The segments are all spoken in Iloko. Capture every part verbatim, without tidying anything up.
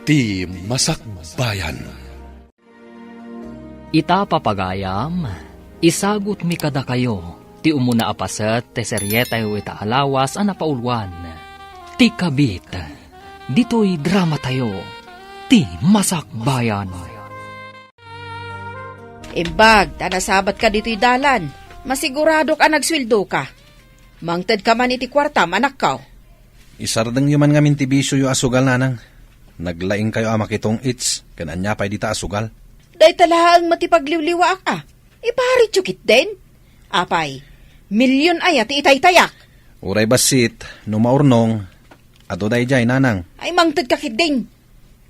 Ti Masakbayan. Ita, papagayam, isagutmi kadakayo ti umuna a paset ti serietayo ita a lawas a napauluan, Ti Kabit. Ditoy dramatayo, Ti Masakbayan. Imbag ta nasabatka ditoy dalan, masiguradok a nagsueldoka. Mangtedka man iti kuartam, anakko. Isardengyo man ngamin ti bisioyo a sugal, nanang. Naglaingkayo a makitong-its ken ania pay dita a sugal. Dayta laeng met ti pagliwliwaak a. Iparityo ketdin. Apay, milyon aya ti itaytayak? Uray bassit, no maurnong, adu daydiay, nanang. Ay, mangtedka ketdin.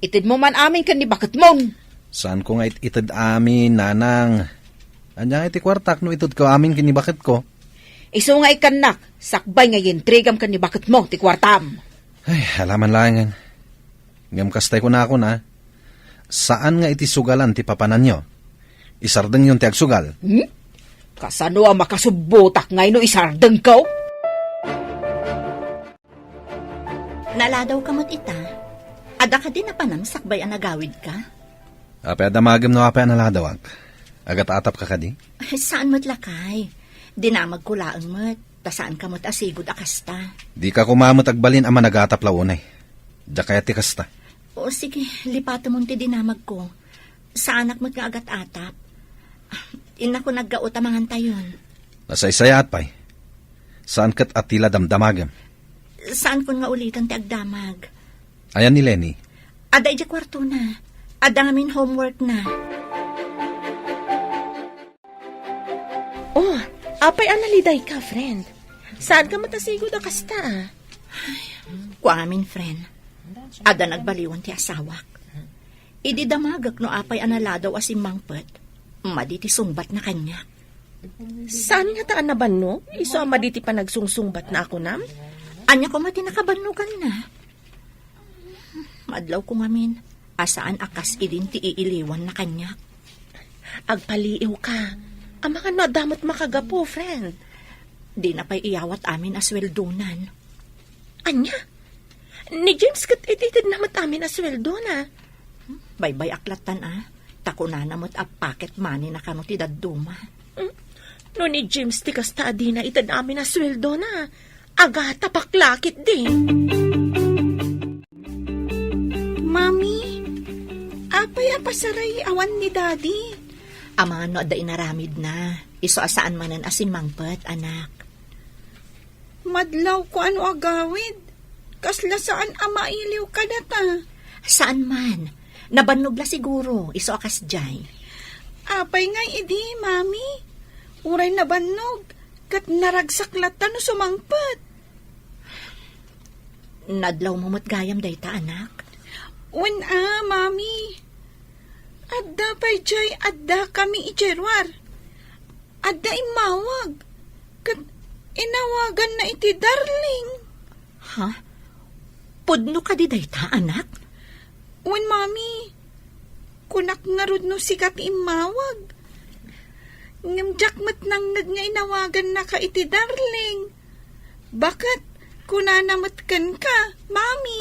Itedmo man amin ken ni baketmon. Saanko nga it-, ited amin, nanang. Ania nga iti kuartak no itedko amin ken ni baketko? Isu nga ikkannak, sakbay nga ientregam ken ni baketmo ti kuartam. Ay, alaman laengen. Ngem kastay kunakon a, saan nga iti sugalan ti papananyo. Isardengyon ti agsugal. Hmm? Kasano a makasubbotak ngay no isardengko? Naladawka met ita. Adda kadi napanam sakbay a nagawidka? Apay a damagem no apay a naladawak? Agat-atapka kadi? Saan met lakay. Dinamagko laeng met, ta saanka met a sigud a kasta. Dika koma met agbalin a managatap la unay. Diak kayat ti kasta. O sige, lipatemon ti dinamagko. Saanak met nga agat-atap. Innakon aggaut a mangantayon. Nasaysayaat pay. Saan ket a ti la damdamagem. Saankon nga uliten ti agdamag. Ayan ni Lenny? Adda idiay kuartona. Adda ngamin homeworkna. Oh, apay a nalidayka, friend? Saanka met a sigud a kasta a? Kua ngamin, friend. Adda nagbaliwan ti asawak. Idi damagek no apay a naladaw a simmangpet, madi ti sungbatna kaniak. Saan ngata a nabannog? Isu a madi ti panagsungsungbatna a kunam? Ania koma ti nakabannoganna? Madlawko ngamin a saan a kas idin ti iiliwanna kaniak. Agpaliiwka. Amangan no adda met makagapu, friend. Dina pay iyawat amin a sueldonan. Ania? Ni James ket ititedna met amin a sueldona. Baybay-ak lattan a, ta kunana met a pocket money na kano ti dadduma. Mm. No ni James ti kasta a dina ited amin a sueldona, agatapak la ketdi. Mami, apay a pasaray awan ni Daddy? Amangan no adda inaramidna, isu a saan manen a simmangpet, anak. Madlawko a no agawid. Kasla saan a mailiw kadata. Saan man. Nabannog la siguro, isu a kasdiay. Apay ngay idi, Mami? Uray nabannog, ket naragsak latta no sumangpet. Nadlawmo met gayam dayta, anak? Wen a, Mami. Adda pay diay addakami idiay ruar. Adda immawag. Ket inawaganna iti darling. Ha? Pudno kadi dayta, anak? Wen, Mami. Kunak ngarud no sika ti immawag. Ngem diak met nangngeg nga inawagannaka iti darling. Baket, kunana met kenka, Mami.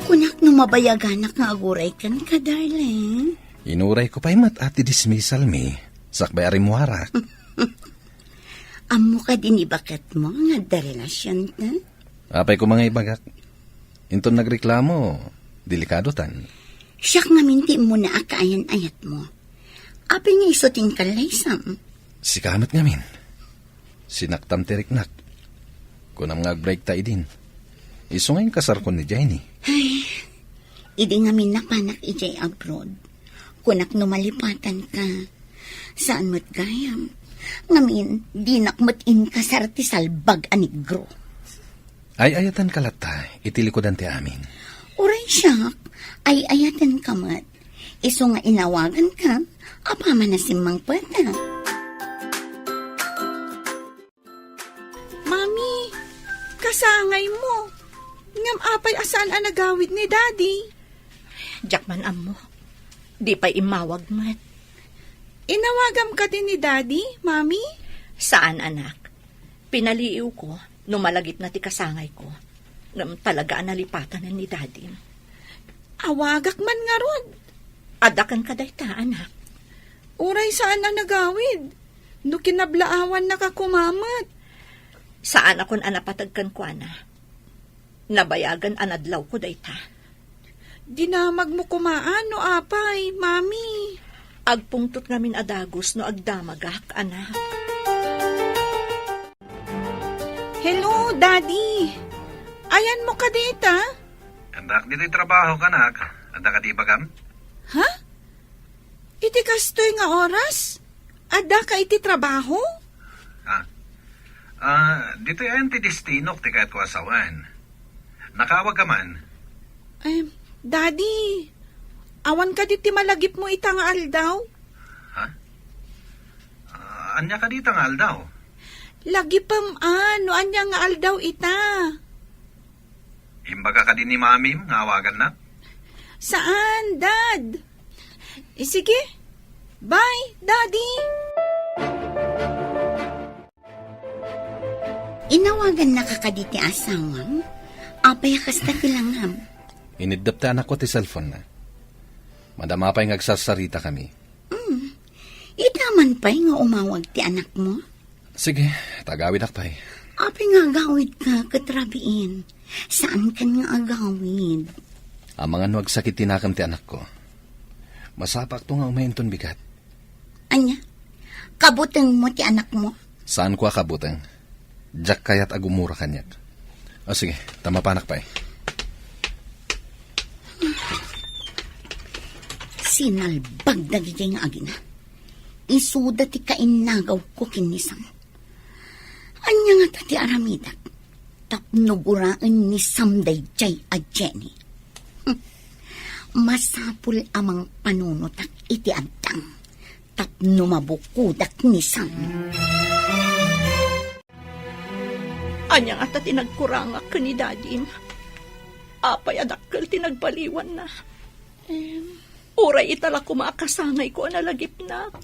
Kunak no mabayaganak nga aguray kenka, darling. Inurayko pay met a ti dismissal mi, sakbay a rimmuarak. Ammo kadi ni baketmo nga adda relasionta? Apay koma nga ibagak. Inton nagreklamo, delikadotan. Siak ngamin ti immuna a kaayan-ayatmo. Apay nga isu ti inkallaysam? Sika met ngamin. Sinaktam ti riknak. Kunam nga agbreakta idin. Isu nga inkasarkon ni Jenny. Ay, idi ngamin napanak idiay abroad, kunak no malipatanka. Saan met gayam. Ngamin, dinak met inkasar ti salbag a negro. Ay-ayatenka latta iti likudan ti amin. Uray siak, ay-ayatenka met. Isu nga inawaganka, apaman a simmangpeta. Mami, kasangaymo. Ngem apay a saan a nagawid ni Daddy? Diak man ammo. Di pay immawag met. Inawagam kadi ni Daddy, Mami? Saan, anak. Pinaliiwko no malagipna ti kasangayko. Ngem talaga a nalipatanen ni Daddy. Awagak man ngarud. Adda kenka dayta, anak. Uray saan a nagawid. No kinablaawannaka koma met. Saanakon a napateg kenkuana. Nabayagen a nadlawko dayta. Dinamagmo koma no apay, Mami. Agpungtot ngamin a dagus no agdamagak, anak. Hello, Daddy. Ayanmo kadi ita? Addak ditoy trabaho, anak. Adda kadi ibagam? Ha? Iti kastoy nga oras? Addaka iti trabaho? Ah. Ah, ditoy ayan ti destinok ti kayatko a sawen. Nakaawag ka man? Em, Daddy, awan kadi ti malagipmo ita nga aldaw? Ha? Ah, ania kadi ita nga aldaw? Lagipem a, no ania nga aldaw ita. Imbaga kadi ni Mamim nga awagannak? Saan, Dad? Eh, sige. Bye, Daddy. Inawagannaka kadi ti asawam? Apay a kasta ti langam? Iniddep ti anakko ti cellphone-na. Madama pay nga agsarsaritakami. Mm. Ita man pay nga umawag ti anakmo? Sige, ta agawidak pay. Apay nga agawidka ket rabiin? Saankan nga agawid? Amangan no agsakit ti nakem ti anakko. Masapakto nga umayenton bigat. Ania? Kabutengmo ti anakmo? Saanko a kabuteng. Diak kayat a gumura kaniak. O sige, ta mapanak pay. Sinalbag dagiti nga agina. Isuda ti kainnagawko ken ni Sam. Ania ngata ti aramidek tapno guraen ni Sam daydiay a Jenny? Hm. Masapul a mangpanunotak iti addang tapno mabukodak ni Sam. Ania ngata ti nagkurangak ken ni Dadim? Apay a dakkel ti nagbaliwanna? Em. Uray ita la koma a kasangayko a nalagipnak.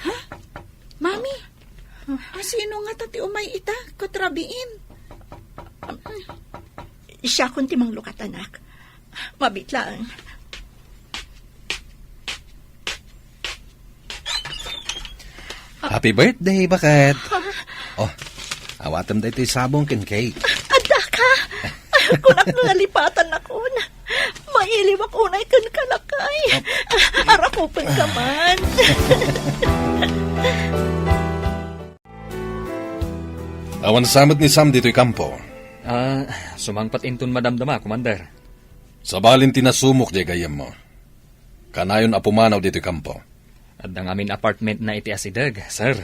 Ha? Mami, asino ngata ti umay ita ket rabiin? Siakon ti manglukat, anak. Mabiit laeng. Happy birthday, baket. Ha? Oh, awatem daytoy sabong ken cake. Adda ka? Kunak nga nalipatannakon. Mailiwak unay ken kalakay. Arakupen ka man. Awan sa met ni Sam ditoy kampo. Ah, sumangpet inton madamdama, Commander. Sabalin ti nasumok diay gayyemmo. Kanayon a pumanaw ditoy kampo. Adda ngamin apartment na iti asideg, sir.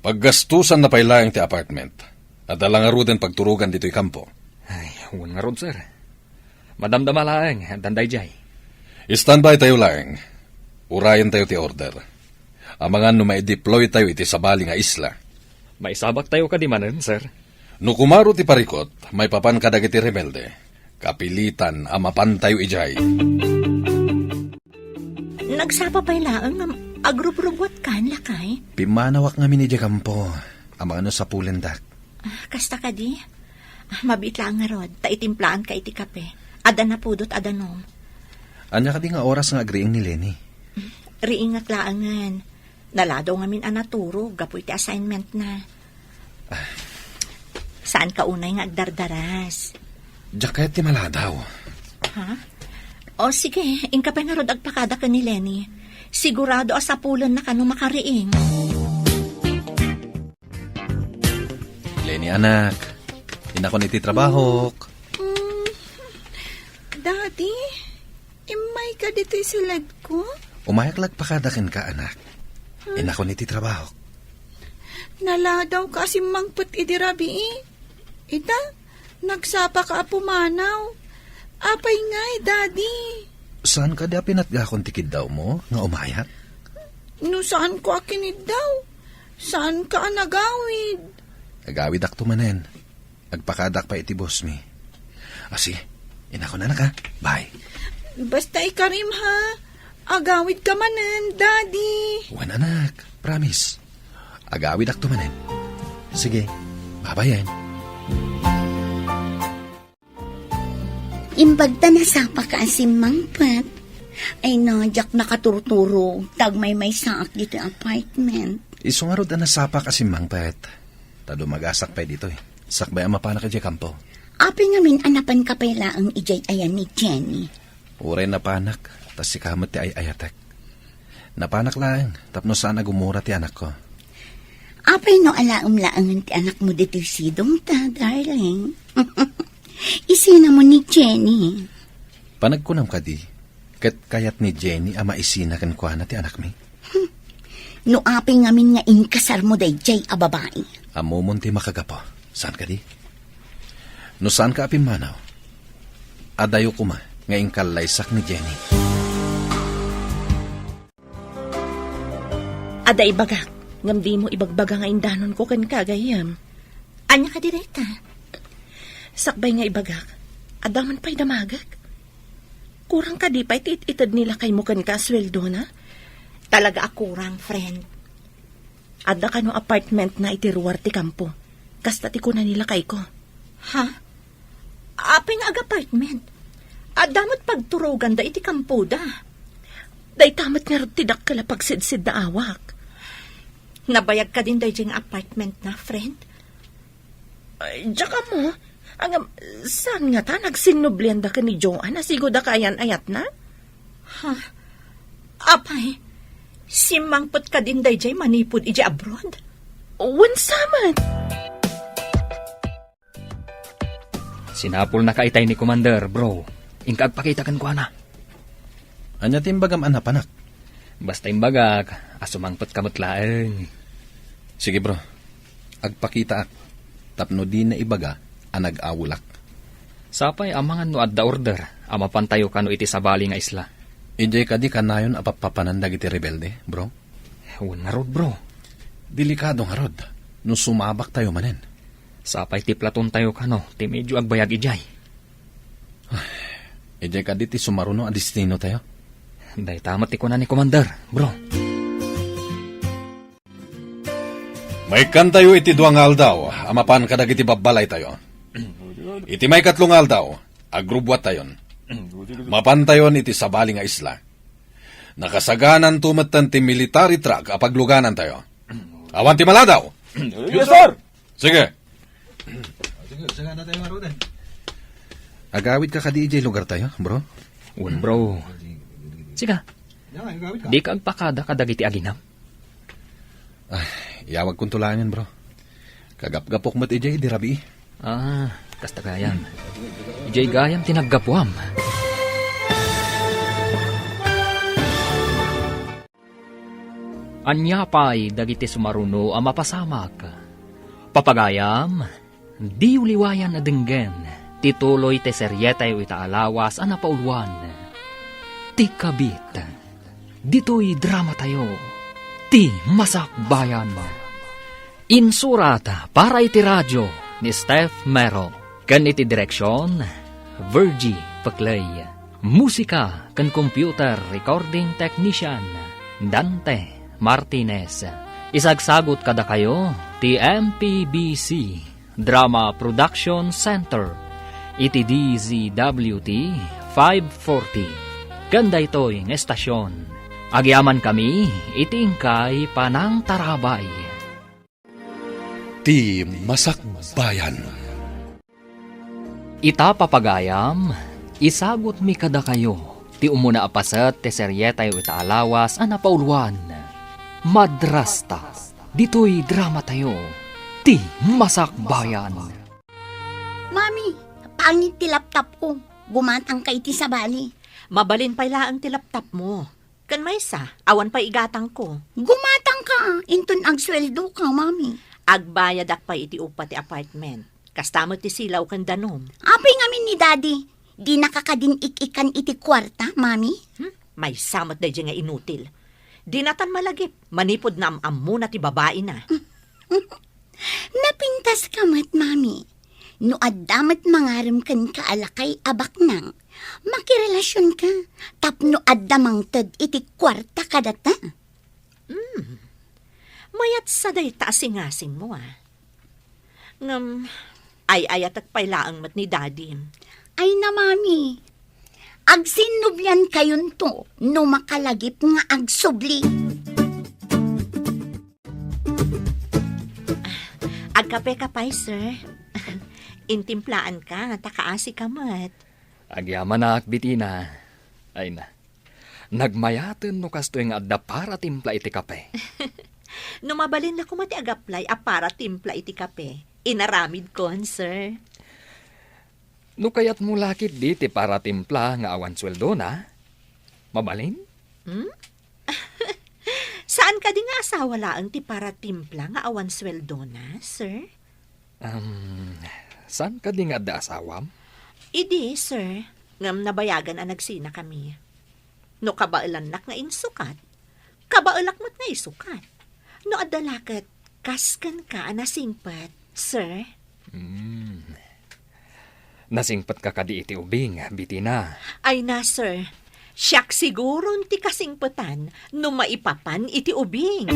Paggastusan na pay laeng ti apartment. Adda la ngaruden pagturogan ditoy kampo. Ay, wen ngarud, sir. Madamdama laeng, addan daydiay. Standby tayo laeng. Urayen tayo ti order. Amangan no maideploy tayo iti sabali nga isla. Maisabak tayo kadi manen, sir? No kumaro ti parikot, maipapan kadagiti rebelde. Kapilitan a mapan tayo idiay. Nagsapa pay laeng nga agrubrubuatkan, lakay? Pimmanawak ngamin idiay kampo. Amangan no sapulendak. Ah, kasta kadi? Ah, mabiit laeng ngarud, ta itimplaanka iti kape. Adda napudot a danum. Ania kadi nga oras nga agriing ni Lenny? Riingak laengen. Naladaw ngamin a naturog gapu iti assignment na. Ah. Saanka unay nga agdardaras? Diak kayat ti maladaw. Ha? O sige, inka pay ngarud agpakada ken ni Lenny. Sigurado a sapulenna kano makariing. Lenny, anak. Inakon iti trabahok. Mm. Daddy, immayka ditoy siledko? Umayak la agpakada kenka, anak. Hmm. Inakon iti trabahok. Naladawka a simmangpet idi rabii. Ita, nagsapaka a pumanaw. Apay ngay, Daddy? Saan kadi a pinatgakon ti kiddawmo nga umayak? No saanko a kiniddaw, saanka a nagawid. Agawidakto manen. Agpakadak pay iti boss mi. Ah, sige. Inakon, anak, ha? Bye. Basta ikarim, ha? Agawidka manen, Daddy. Wen, anak. Promise. Agawidakto manen. Sige. Babayen. Imbag ta nasapak a simmangpet. Ay na, diak nakaturturog, ta agmaymaysaak ditoy apartment. Isu ngarud a nasapak a simmangpet. Ta dumagasak pay ditoy. Sakbay a mapanak idiay kampo. Apay ngamin a napanka pay laeng idiay ayan ni Jenny? Uray napanak, ta sika met ti ay-ayatek. Napanak laeng, tapno saan a gumura ti anakko. Apay no alaem laengen ti anakmo ditoy sidongta, darling? Isinamon ni Jenny. Panagkunam kadi, ket kayat ni Jenny a maisina kenkuana ti anakmi? No apay ngamin nga inkasarmo daydiay a babai? Ammomon ti makagapu. Saan kadi? No saanka a pimmanaw, adayo koma nga inkallaysak ni Jenny. Adda ibagak, ngem dimo ibagbaga nga indanonko kenka, gayyem. Ania kadi dayta? Sakbay nga ibagak, adda man pay damagek. Kurang kadi pay ti it-ited ni lakaymo kenka a sueldona? Talaga a kurang, friend. Adda kano apartmentna iti ruar ti kampo. Kasta ti kuna ni lakayko. Ha? Apay nga ag-apartment? Adda met pagturoganda iti kampoda. Dayta met ngarud ti dakkel a pagsidsidna awak. Nabayag kadin daydiay nga apartmentna, friend? Ay, diak ammo. Ngem, saan ngata, nagsinnublianda ken ni Joan a sigud a kaayan-ayatna? Ha? Apay, simmangpet kadin daydiay manipud idiay abroad? Wen sa met. Sinapulnaka itay ni Commander, bro. Inka agpakita kenkuana. Ania ti imbagam a napanak? Basta imbagak a sumangpetka met laeng. Sige, bro. Agpakitaak tapno dina ibaga a nag-awolak. Sapay amangan no adda order a mapantayo kano iti sabali nga isla. Idiay kadi kanayon a pappapanan dagiti rebelde, bro? Wen ngarud, bro. Delikado ngarud no sumabaktayo manen. Sapay ti platontayo kano ti medyo agbayag idiay. Idiay kadi ti sumaruno a destinotayo? Dayta met ti kuna ni Commander, bro. Maikkantayo iti dua nga aldaw a mapan kadagiti babbalaytayo. Iti maikatlo nga aldaw, agrubbuattayon. Mapantayon iti sabali nga isla. Nakasagananto metten ti military truck a pagluganantayo. Awan ti maladaw! Yes, sir! Sige. Sige, sagana tayo nga, Rodan. Agawid ka kadi idiay lugar tayo, bro? Wen, bro. Siga, di ka agpakada kadagiti aginam? Ah, iyawagkon to laengen, bro. Kagapgapok met idiay di rabii. Ah, kasta gayam. Idiay gayam ti naggapuam. Ania pay dagiti sumaruno a mapasamak? Papagayam, diyo liwayan a denggen ti tuloy ti serietayo ita a lawas a napauluan, Ti Kabit. Ditoy dramatayo, Ti Masakbayan. Insurat para iti radio ni Steph Mero, ken iti direksion, Virgie Peclay. Musika ken computer recording technician, Dante Martinez. Isagsagut kadakayo ti M P B C Drama Production Center iti D Z W T five forty. Ken daytoy nga estasion, agyamankami iti inkay panangtarabay. Ti Masakbayan. Ita, papagayam, isagutmi kadakayo ti umuna a paset ti serietayo ita a lawas a napauluan, Madrasta. Ditoy dramatayo, Ti Masakbayan. Mami, pangit ti laptop ko. Gumatangka iti sabali. Mabalin pay laeng ti laptop mo. Ken maysa, awan pay igatangko. Gumatangka, inton agsueldoka, Mami. Agbayadak pay iti upa ti apartment. Kasta met ti silaw ken danum. Apay ngamin ni Daddy, dinaka kadin ik-ikan iti kuarta, Mami? Hmm? Maysa met daydiay nga inutil. Dinatan malagip, manipud naam-ammona ti babaina. Napintaska met, Mami. No adda met mangarem kenka a lakay a baknang, makirelasionka tapno adda mangted iti kuarta kadata. Hmm. Mayat sa dayta a singasingmo, a. Ngem, ay-ayatek pay laeng met ni Daddy. Ay na, Mami. Agsinnublian kayonto no makalagip nga agsubli. Agkape ka pay, sir. Intimplaanka, ta kaasika met. Agyamanak, Bitina. Ay na. Nagmayaten no kastoy nga adda para timpla iti kape. No mabalin la koma ti agaplay a para timpla iti kape, inaramidkon, sir. No kayatmo la ketdi ti para timpla nga awan sueldona, mabalin? Hmm? Saan kadi nga asawa laeng ti para timpla nga awan sueldona, sir? Um, saan kadi nga adda asawam? Idi, sir, ngem nabayagan a nagsinakami. No kabaelannak nga insukat, kabaelak met nga isukat. No adda la ket, kas kenka a nasingpet, sir? Hmm. Nasingpetka kadi iti ubing, Bitina? Ay na, sir. Siak siguron ti kasingpetan no maipapan iti ubing.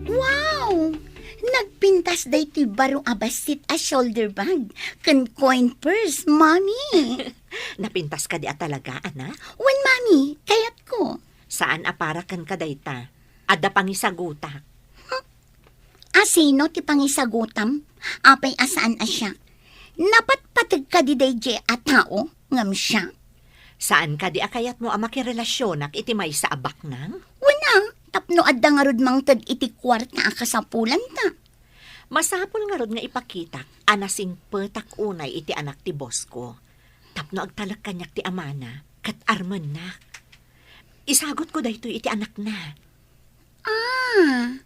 Wow! Nagpintas daytoy baro a bassit a shoulder bag ken coin purse, Mami. Napintas kadi a talaga, anak? Wen, Mami, kayatko. Saan a para kenka dayta. Adda pangisagutak. Asino ti pangisagutam? Apay a saan a siak? Napatpateg kadi daydiay a tao ngem siak? Saan kadi a kayatmo a makirelasionak iti maysa a baknang? Wen a, tapno adda ngarud mangted iti kuarta a kasapulanta. Masapul ngarud nga ipakitak a nasingpetak unay iti anak ti boss ko. Tapno agtalek kaniak ti amana, ket armennak. Isagutko daytoy iti anakna. Ah,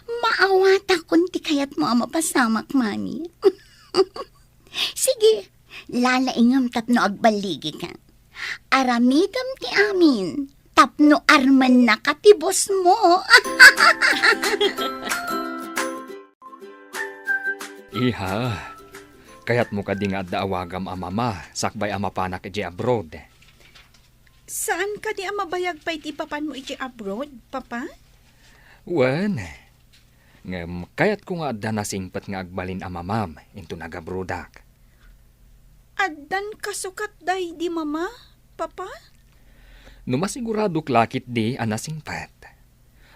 maawatakon ti kayatmo a mapasamak, Mami. Sige, lalaingem tapno agballigika. Aramidem ti amin tapno armennaka ti boss mo. Iha, kayatmo kadi nga adda awagam a mama sakbay a mapanak idiay abroad? Saan kadi a mabayag pay ti ipapanmo idiay abroad, Papa? Wen, ngem kayatko nga adda nasingpet nga agbalin a mamam inton agabroadak. Addan kasukat daydi Mama, Papa? No masiguradok la ketdi a nasingpet,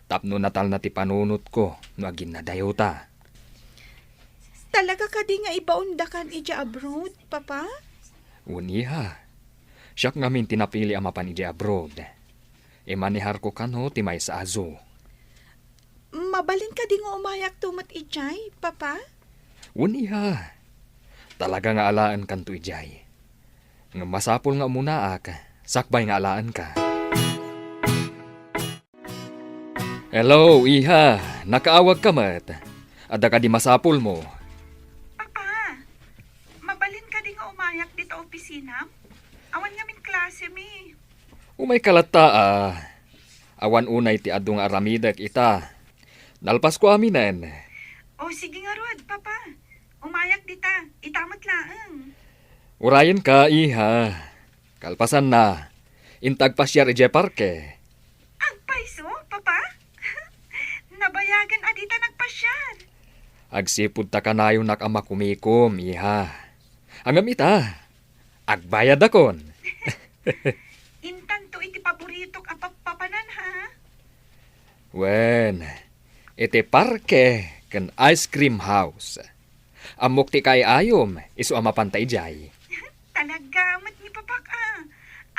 tapno natalna ti panunotko no aginnadayota. Talaga kadi nga ibaondakan idiay abroad, Papa? Wen, iha. Siak ngamin ti napili a mapan idiay abroad. Imaneharko kano ti maysa a zoo. Mabalin kadi nga umayakto met idiay, Papa? Wen, iha. Talaga nga alaenkanto idiay. Ngem masapul nga umunaak, sakbay nga alaenka. Hello, iha. Nakaawagka met. Adda kadi masapulmo? Papa, mabalin kadi nga umayak dita opisinam? Awan ngamin klasemi. Umayka latta a. Awan unay ti adu nga aramidek ita. Nalpasko aminen. O, sige ngarud, Papa. Umayak dita. Ita met laeng. Urayenka, iha. Kalpasanna, inta agpasiar idiay parke. Agpayso, Papa? Nabayagen a dita nagpasiar. Agsipud ta kanayonak a makumikom, iha. Ngem ita, agbayadakon. Intanto iti paboritok a pappapanan, ha? Wen, iti parke ken ice cream house. Ammok ti kaay-ayom, isu a mapanta idiay. Talaga met ni Papak a.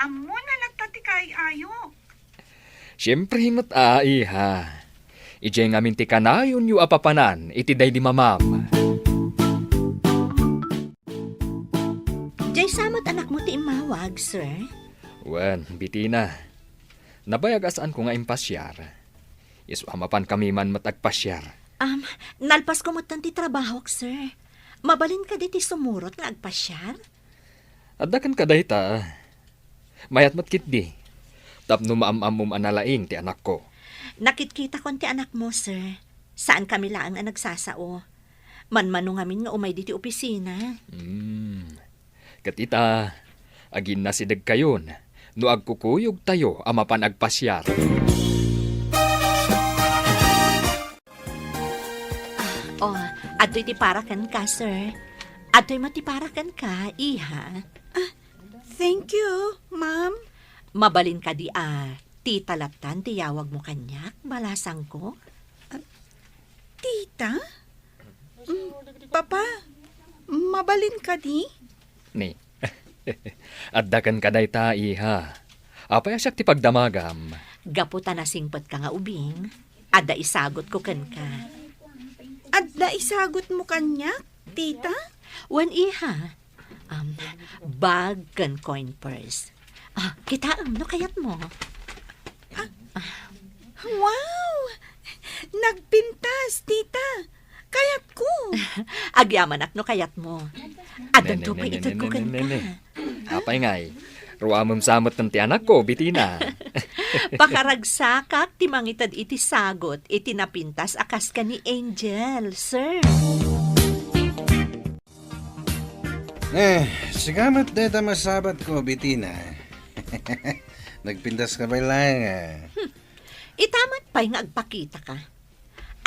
Ammona latta ti kaay-ayok. Siempre met a, iha. Idiay ngamin ti kanayonyo a papanan iti daydi mamam. Diay sa met anakmo ti immawag, sir? Wen, Bitina. Nabayag a saanko nga impasiar. Isu a mapankami man met agpasiar. Am, nalpasko metten ti trabahok, sir. Mabalin kadi ti sumurot nga agpasiar? Adda kenka dayta. Mayat met ketdi. Tapno maam-ammom a nalaing ti anakko. Nakitkitakon ti anakmo, sir. Saankami laeng a nagsasao. Manmano ngamin nga umay ditoy opisina. Hmm. Ket ita, aginnasidegkayon no agkukuyogtayo a mapan agpasiar. Ah, oh, adtoy ti para kenka, sir. Adtoy met ti para kenka, iha. Ah, thank you, ma'am. Mabalin kadi a tita lattan ti yawagmo kaniak, balasangko? Ah, tita? Mm, papa, mabalin kadi? Ni. Adda kenka dayta, iha. Apay a siak ti pagdamagam? Gapu ta nasingpetka nga ubing, adda isagutko kenka. Adda isagutmo kaniak, tita? Wen, iha. Um, bag ken coin purse. Ah, kitaem no kayatmo. Ah, wow! Nagpintas, tita! Kayatko! Agyamanak no kayatmo. Addanto pay itedko kenka. Apay ngay, ruamem sa met ti anakko, Bitina. Pakaragsakak ti mangited iti sagut iti napintas a kas ken ni Angel, sir. Eh, sika met dayta masabatko, Bitina. Nagpintaska pay laeng, ah. Hmm. Ita met pay nga agpakitaka.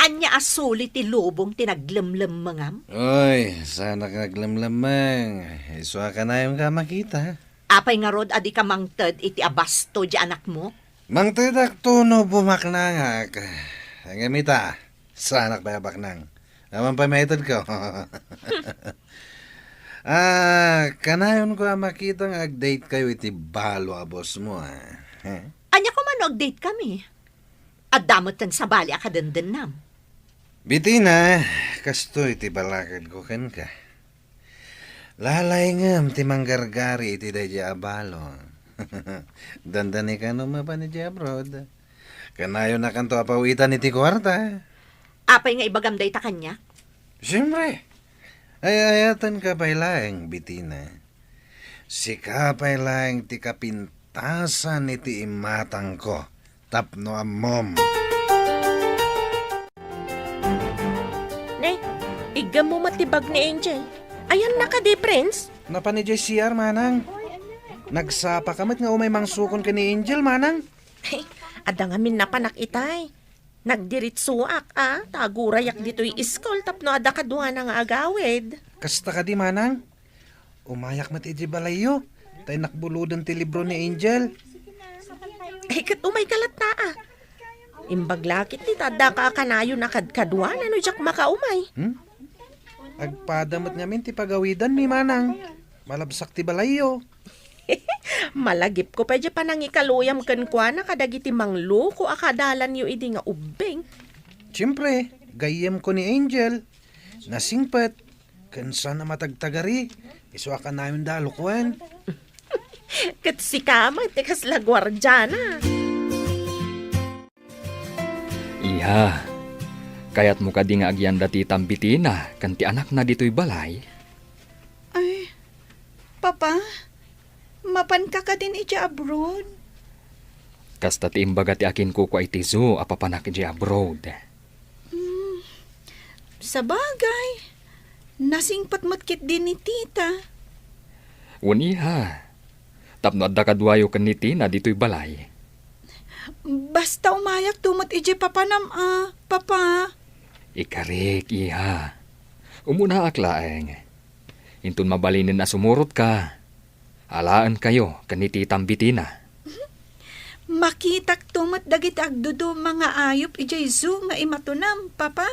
Ania a suli ti lubong ti naglemlemmengam? Oy, saanak nga aglemlemmeng. Isu a kanayonka a makita. Apay ngarud a dika mangted iti abasto di anakmo? Mangtedakto no bumaknangak. Ngem ita, saanak pay a baknang. Awan pay maitedko. Ah, kanayonko a makita nga ag-date kayo iti balo a bossmo, ah. Eh? Ania koma no ag-date kami? Adda met ken sabali a kadendennam. Bitina, kastoy ti balakadko kenka. Lalaingem ti manggargari iti daydiay a balo. Dandani kano mapan idiay abroad. Kanayonakanto a pawitan iti kuarta. Apay nga ibagam dayta kaniak? Siempre. Ay-ayatenka pay laeng, Bitina. Sika pay laeng ti kapintasan iti imatangko tapno ammom. Ne, iggammo met ti bag ni Angel. Ayanna kadi, Prince? Napan idiay C R, manang. Nagsapaka met nga umay mangsukon ken ni Angel, manang. Adda ngamin napanak itay. Nagdiritsuak a, ta agurayak ditoy iskul tapno adda kaduana nga agawid. Kasta kadi, manang? Umayak met idiay balayyo, ta innak buloden ti libro ni Angel. Ay, ket umayka latta a. Imbag la ket ti ta addaka a kanayon a kadkaduana no diak makaumay. Hmm? Agpada met ngamin ti pagawidanmi, manang. Malabsak ti balayyo. Malagipko pay diay panangikaluyam kenkuana kadagiti mangluko a kadalanyo idi nga ubbing. Siempre, gayyemko ni Angel. Nasingpet, ken saan a matagtagari, isu a kanayonda a lukuen. Ket sika met ti kasla guardiana. Iha, kayatmo kadi nga agyanda ti tambitina ken ti anakna ditoy balay? Ay, Papa, mapanka kadin idiay abroad? Kasta ti imbaga ti akinkukua iti zoo a papanak idiay abroad. Hmm, sabagay, nasingpet met ketdi ni Tita. Wen, iha, tapno adda kaduayo ken ni Tina ditoy balay. Basta umayakto met idiay papanam a, Papa. Ikarik, iha. Umunaak laeng. Inton mabalinen a sumurotka, alaenkayo ken ni Titam Bitina. Makitakto met dagiti agduduma nga ayup idiay zoo nga imatunam, Papa.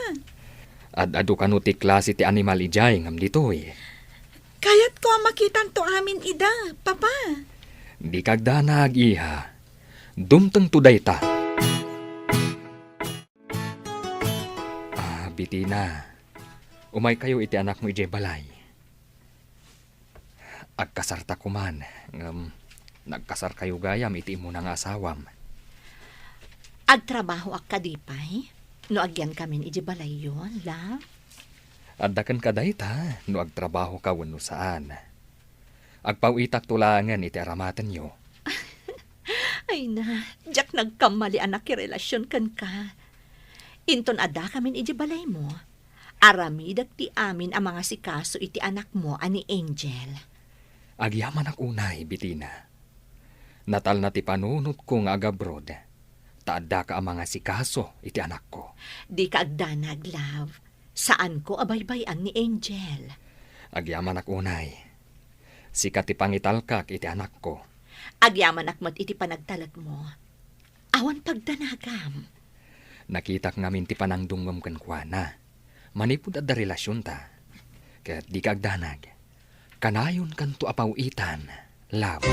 Ad-adu kano ti klase ti animal idiay ngem ditoy? Kayatko a makitanto amin ida, Papa. Dika agdanag, iha. Dumtengto dayta. Ah, Bitina, umaykayo iti anakmo idiay balay. Agkasarta koman, ngem nagkasarkayo gayam iti immuna nga asawam. Agtrabahoak kadi pay no agyankamin idiay balayyo, love? Adda kenka dayta no agtrabahoka wenno saan. Agpaw-itakto laengen iti aramatenyo. Ay na, diak nagkamali a nakirelasion kenka. Inton addakamin idiay balaymo, aramidek ti amin a mangasikaso iti anakmo a ni Angel. Agyamanak unay, Bitina. Natalna ti panunotko nga agabroad, ta addaka a mangasikaso iti anakko. Dika agdanag, love. Saanko a baybay-an ni Angel. Agyamanak unay. Sika ti pangitalkak iti anakko. Agyamanak met iti panagtalekmo. Awan pagdanagam. Nakitak ngamin ti panangdungngem kenkuana. Manipud adda relasionta. Ket dika agdanag. Kanayonkanto a paw-itan, love.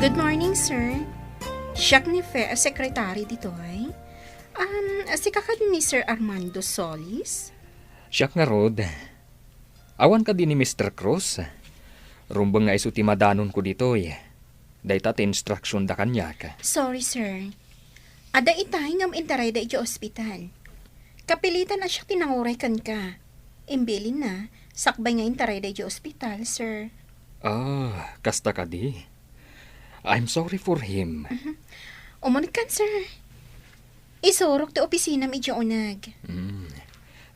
Good morning, sir. Siak ni Fe a sekretary ditoy. Um, sika kadi ni Sir Armando Solis? Siak ngarud. Awan kadi ni Mister Cruz? Rumbeng nga isu ti madanonko ditoy. Dayta ti instruction da kaniak. Sorry, sir. Adda itay ngem intarayda idiay ospital. Kapilitan a siak ti nanguray kenka. Imbilinna, sakbay nga intarayda idiay ospital, sir. Ah, kasta kadi? I'm sorry for him. Mhm. Umunegkan, sir. Isurok ti opisinam idiay uneg. Mm.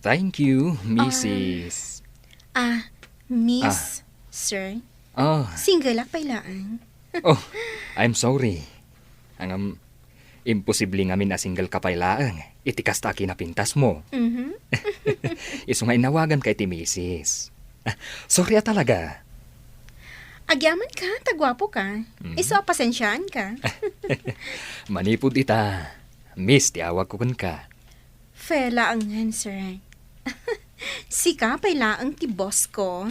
Thank you, Missus. Ah, Miss, Ah. Sir. Ah. Single-ak pay laeng. Oh, I'm sorry. Ngem, imposible ngamin a single ka pay laeng iti kasta a kinapintasmo. Mhm. Isu nga inawaganka iti misis. Ah, sorry a talaga. Agyamanak, ta guapoka. Mhm. Isu a pasensiaanka. Manipud ita, Miss ti awagko kenka. Fe laengen, sir. Sika pay laeng ti boss ko.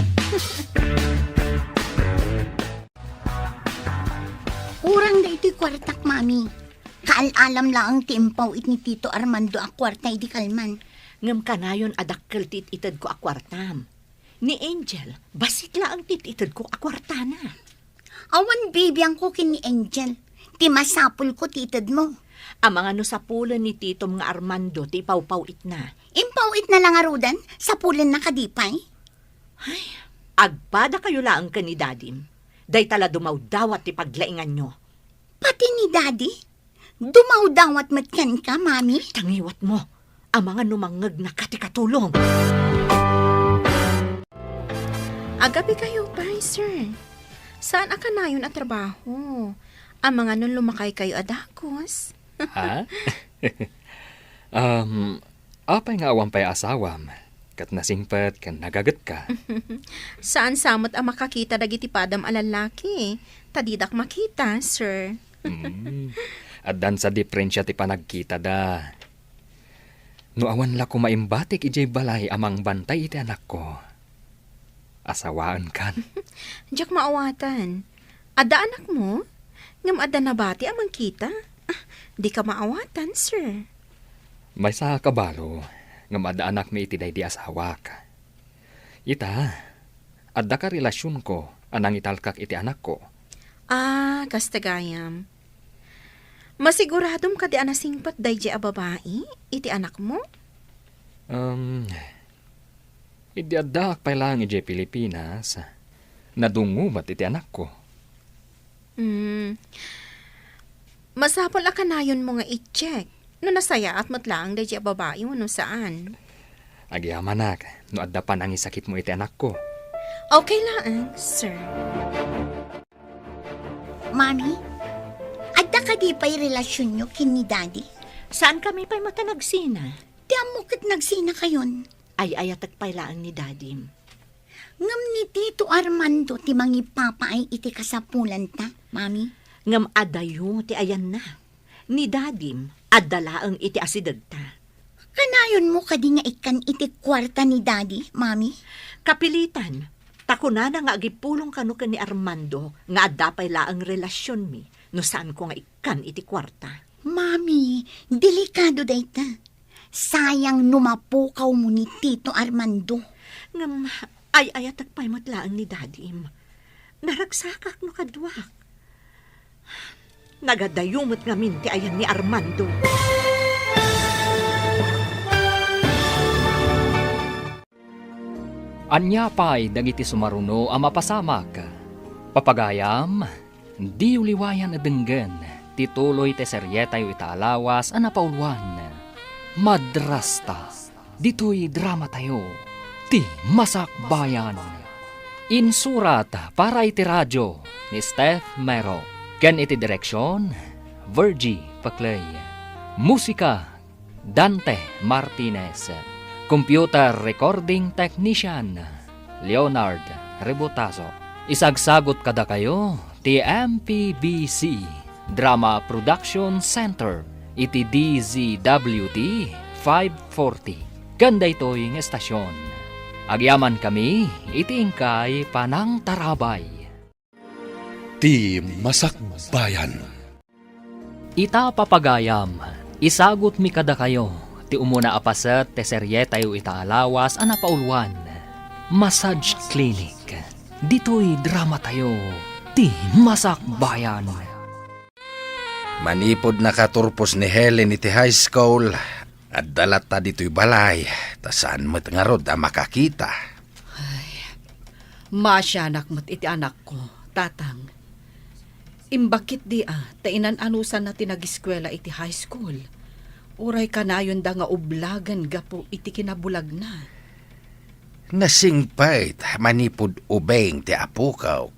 Kurang daytoy kuartak, Mami. Kaal-alam laeng ti impaw-it ni Tito Armando a kuarta idi kalman. Ngem kanayon a dakkel ti it-itedko a kuartam. Ni Angel, bassit laeng ti it-itedko a kuartana. Awan bibiangko ken ni Angel. Ti masapulko ti itedmo. Amangan no sapulen ni titom nga Armando ti ipawpaw-itna. Impaw-itna la ngaruden, sapulenna kadi pay? Ay, agpadakayo laeng ken ni Dadim. Dayta la dumawdawat ti paglainganyo. Pati ni Daddy? Dumawdawat met kenka, Mami? Tangiwatmo. Amangan no mangngegnaka ti katulong. Agabikayo pay, sir. Saan a kanayon a trabaho? Amangan no lumakaykayo a dagus. Ha? Um, apay nga awan pay asawam? Ket nasingpet ken nagagetka. Saan sa met a makakita dagiti padam a lallaki, ta didak makita, sir. Mm. Addan sa diferensia ti panagkitada. No awan la koma imbatik idiay balay a mangbantay iti anakko, asawaenkan. Diak maawatan. Adda anakmo? Ngem adda nabati a mangkita? Ah, dika maawatan, sir. Maysa a kabalo, ngem adda anakmi iti daydi asawak. Ita, adda ka relasionko a nangitalkak iti anakko. Ah, kasta gayam. Masiguradom kadi a nasingpet daydi a babai iti anakmo? Um, idi addaak pay laeng idiay Pilipinas, nadungngo met iti anakko. Hmm. Masapul a kanayonmo nga i-check no nasayaat met laeng daydi a babai wenno saan. Agyamanak no adda panangisakitmo iti anakko. Okay laeng, sir. Mami, adda kadi pay relasionyo ken ni Daddy? Saankami pay met a nagsina. Ti ammok ket nagsinakayon. Ay-ayatek pay laeng ni Dadim. Ngem ni Tito Armando ti mangipapaay iti kasapulanta, Mami. Ngem adayo ti ayanna. Ni Dadim, adda laeng iti asidegta. Kanayonmo kadi nga ikkan iti kuarta ni Daddy, Mami? Kapilitan, ta kunana nga agipulong kano ken ni Armando nga adda pay laeng relasionmi no saanko nga ikkan iti kuarta. Mami, delikado dayta. Sayang no mapukawmo ni Tito Armando. Ngem ay-ayatek pay met laeng ni Dadim. Naragsakak no kaduak. Nagadayo met ngamin ti ayan ni Armando. Ania pay dagiti sumaruno a mapasamak? Papagayam, diyo liwayan a denggen ti tuloy ti serietayo ita a lawas a napauluan, Madrasta. Ditoy dramatayo, ti Masakbayan. Insurat para iti radio ni Steph Mero. Ken iti direksion, Virgie Paclay. Musika, Dante Martinez. Computer recording technician, Leonard Rebotazo. Isagsagot kadakayo ti M P B C Drama Production Center iti D Z W T five forty. Ken daytoy nga estasion, agyamankami iti inkay panangtarabay. Ti Masakbayan. Ita, papagayam, isagutmi kadakayo ti umuna a paset ti serietayo ita a lawas a napauluan, Massage Clinic. Ditoy dramatayo, Ti Masakbayan. Manipud nakaturpos ni Helen iti high school, adda latta ditoy balay, ta saan met ngarud a makakita. Ay, maasianak met iti anakko, Tatang. Imbag ketdi a, ta inan-anusanna ti nagiskuela iti high school. Uray kanayonda nga ublagen gapu iti kinabulagna. Nasingpet manipud ubing ti apok.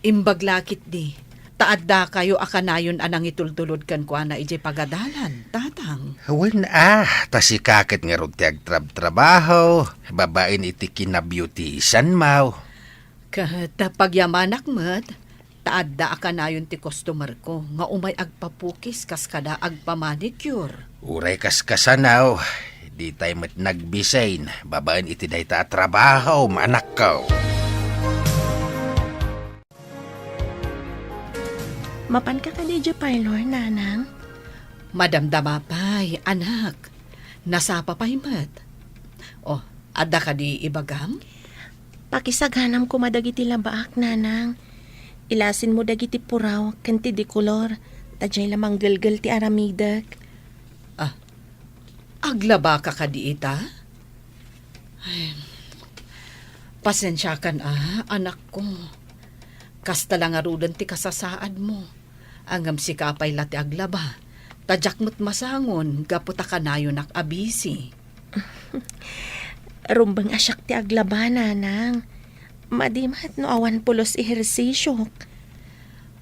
Imbag la ketdi, ta addakayo a kanayon a nangitultulod kenkuana idiay pagadalan, Tatang. Wen a, ta sika ket ngarud ti agtrabtrabaho, babaen iti kinabeautisanmo. Ket pagyamanak met, ta adda a kanayon ti customerko nga umay agpapukis kas kada agpamanicure. Uray kaskasanaw, ditay met nagbisin babaen iti dayta a trabaho, anakko. Mapanka kadi idiay parlor, Nanang? Madamdama pay, anak. Nasapa pay met. Oh, adda kadi ibagam? Pakisaganam koma dagiti labaak, Nanang. Ilasinmo dagiti puraw ken ti dekolor, ta diay la manggelgel ti aramidek. Ah, aglabaka kadi ita? Ay, pasensiakan a, anakko. Kasta la ngaruden ti kasasaadmo. Ngem sika pay la ti aglaba, ta diak met masangon gapu ta kanayonak a busy. Rumbeng a siak ti aglaba, Nanang. Madi met no awan pulos ehersisiok.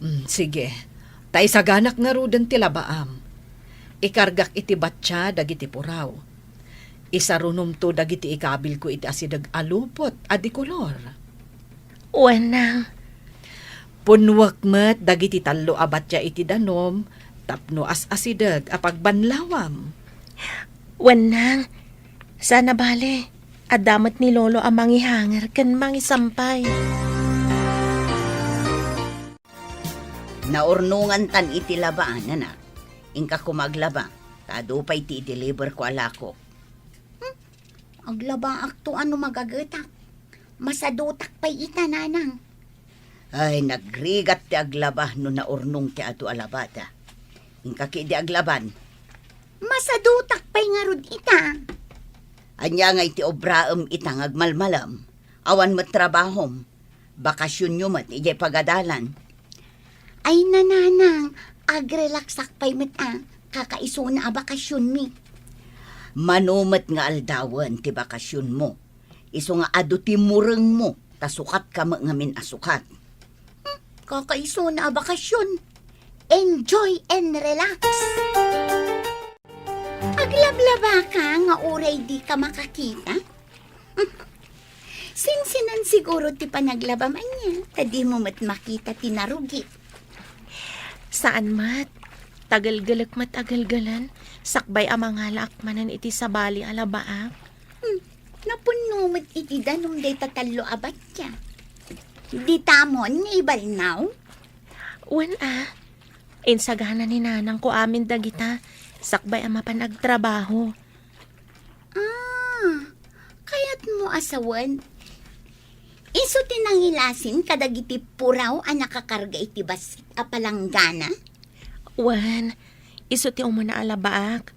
Mm, sige. Ta isaganak ngaruden ti labaam. Ikargak iti batya dagiti puraw. Isarunomto dagiti ikabilko iti asideg a lupot a dekolor. Wen, Nang. Punnuek met dagiti tallo a batya iti danom tapno as-asideg a pagbanlawam. Wen, Nang. Saan a bale, adda met ni Lolo a mangihanger ken mangisampay. Naurnongantan iti laba, anak. Inka koma aglaba, ta adu pay ti i-deliver ko a lako. Hmm? Aglabaakto a no magagetak. Masadutak pay ita, Nanang. Ay, nagrigat ti aglaba no naurnong ti adu a labada. Inka ketdi aglaban. Masadutak pay ngarud ita. Ania ngay ti obraem ita nga agmalmalem? Awan met trabahom. Bakasionyo met idiay pagadalan. Ay, Nanang, agrelaksak pay met a, kakaisuna a bakasionmi. Mano met nga aldawen ti bakasionmo. Isu nga adu ti murengmo, ta sukatka met ngamin a sukat. Hmm, kakaisuna a bakasion. Enjoy and relax. Aglablabaka nga uray dika makakita? Sinsinan siguro ti panaglabam ania, ta dimo met makita ti narugi. Saan met. Tagelgelek met a gelgelen, sakbay a mangalaak manen iti sabali a labaak. Hmm, napunno met iti danum dayta tallo a batya. Ditamon nga ibalnaw? Wen a, insagana ni nanangko amin dagita, sakbay a mapan agtrabaho. Ah, kayatmo a sawen? Isu ti nangilasin kadagiti puraw a nakakarga iti bassit a palanggana? Wen, isu ti umuna a labaak.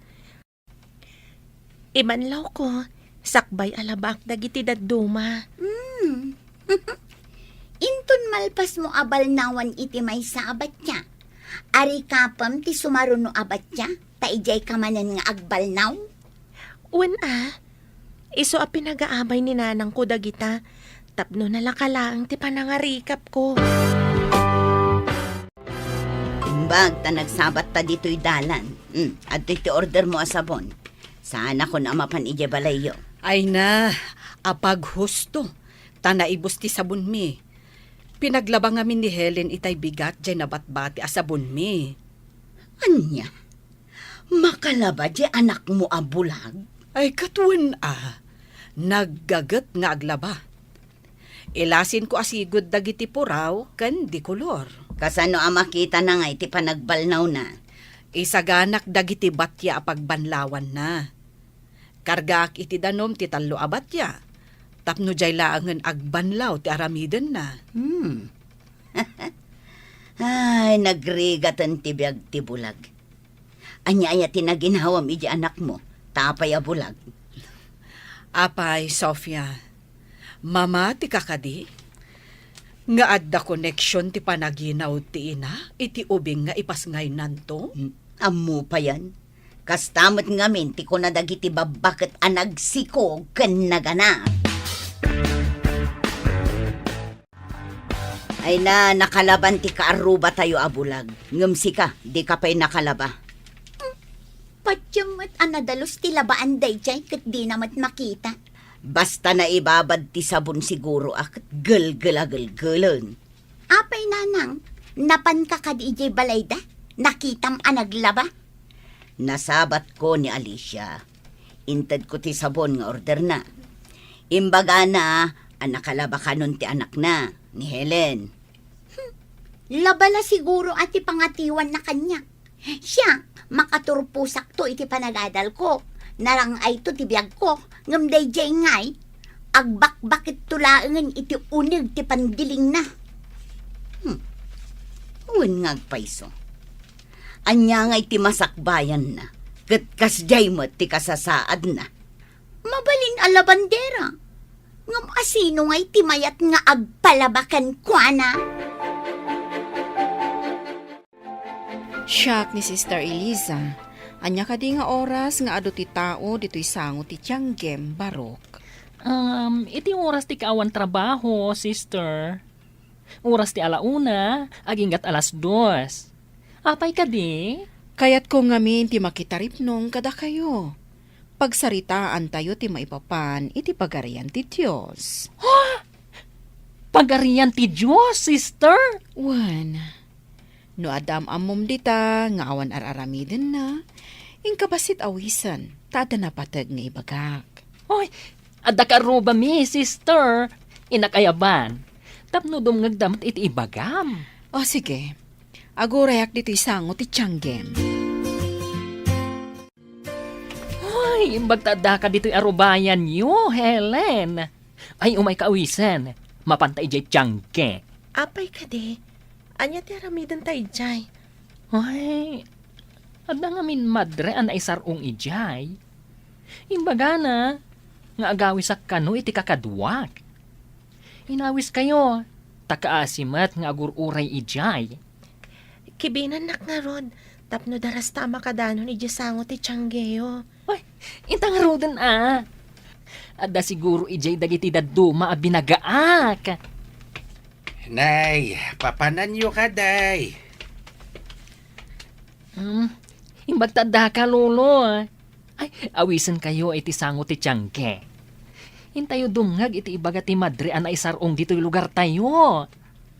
Ibanlawko, sakbay a labaak dagiti dadduma. Hmm. Inton malpasmo a balnawan iti maysa a batya, arikapem ti sumaruno a batya, ta idiayka manen nga agbalnaw? Wen a, isu a pinagaabay ni nanangko dagita, Tapno nalaka laeng ti panangarikapko. Imbag ta nagsabatta ditoy dalan. Hmm, adtoy ti ordermo a sabon. Saanakon a mapan idiay balayyo. Ay na, apaghusto, ta naibus ti sabonmi. Pinaglaba ngamin ni Helen itay bigat jay nabatbati a sabonmi. Ania? Makalaba jay anakmo a bulag? Ay, ket wen a. Naggaget nga aglaba. Ilasinko a sigud dagiti puraw ken di kolor. Kasano a makitana ngay ti panagbalnawna? Isaganak dagiti batia a pagbanlawanna. Kargaak iti danum ti tallo a batia, tapno jay laengen agbanlaw ti aramidenna. Hmm. Ay, nagrigaten ti biag ti bulag. Ania aya ti naginawam iti anakmo? Ta apay a bulag? Apay, Sofia, mama ti kakadi, nga adda koneksion ti panaginaw ti ina iti ubing nga ipasngaynanto? Hmm, ammo payen. Kasta met ngamin ti kuna dagiti babbaket a nagsiko ken nagana. Ay na, nakalaban ti kaarrubatayo a bulag. Ngem sika, dika pay nakalaba. Hmm, patiem met a nadalus ti labaan daydiay ket dina met makita. Basta naibabad ti sabon siguro a ket gelgel a gelgelen. Apay, nanang, napanka kadi idiay balayda? Nakitam a naglaba? Nasabatko ni Alicia. Intedko ti sabon nga orderna. Imbagana a nakalaba kanon ti anakna, ni Helen. Hmm. Laba la siguro a ti pangatiwanna kaniak. Siak, makaturposakto iti panagadalko. Narang-ayto ti biagko, ngem daydiay ngay, agbakbaketto laengen iti uneg ti pandilingna. Hmm. Wen nga agpayso. Ania ngay ti masakbayanna? Ket kasdiay met ti kasasaadna. Mabalin a labandera. Ngem asino ngay ti mayat nga agpalaba kenkuana? Siak ni Sister Eliza. Ania kadi nga oras nga adu ti tao ditoy sango ti tianggem, Barok? Um, iti oras ti kaawan trabaho, sister. Oras ti ala una, aginggat alas dos. Apay kadi? Kayatko ngamin ti makitaripnong kadakayo. Pagsaritaantayo ti maipapan iti Pagarian ti Dios. Ha? Pagarian ti Dios, sister? Wen, no adda am-ammom dita nga awan ar-aramidenna, inka bassit awisen, ta adda napateg nga ibagak. Oy, adda karrubami, sister. Innak ayaban. Tapno dumngegda met iti ibagam. O, sige. Agurayak ditoy sango ti tianggem. Hoy, imbag ta addaka ditoy arubayanyo, Helen. Ay, umayka awisen. Mapanta idiay tiangge. Apay kadi, ania ti aramidenta idiay? Ay, adda ngamin madre a naisar-ong idiay. Imbagana nga agawisak kano iti kakaduak. Inawiskayo, ta kaasi met nga agur-uray idiay. Kibinennak ngarud, tapno darasta a makadanon idiay sango ti tianggeyo. Ay, inta ngaruden a. Adda siguro idiay dagiti dadduma a binagaak. Nay, papananyo kadi. Hmm, imbag ta addaka, Lolo. Ay, awisenkayo iti sango ti tiangge. Intayo dumngeg iti ibaga ti madre a naisar-ong ditoy lugartayo.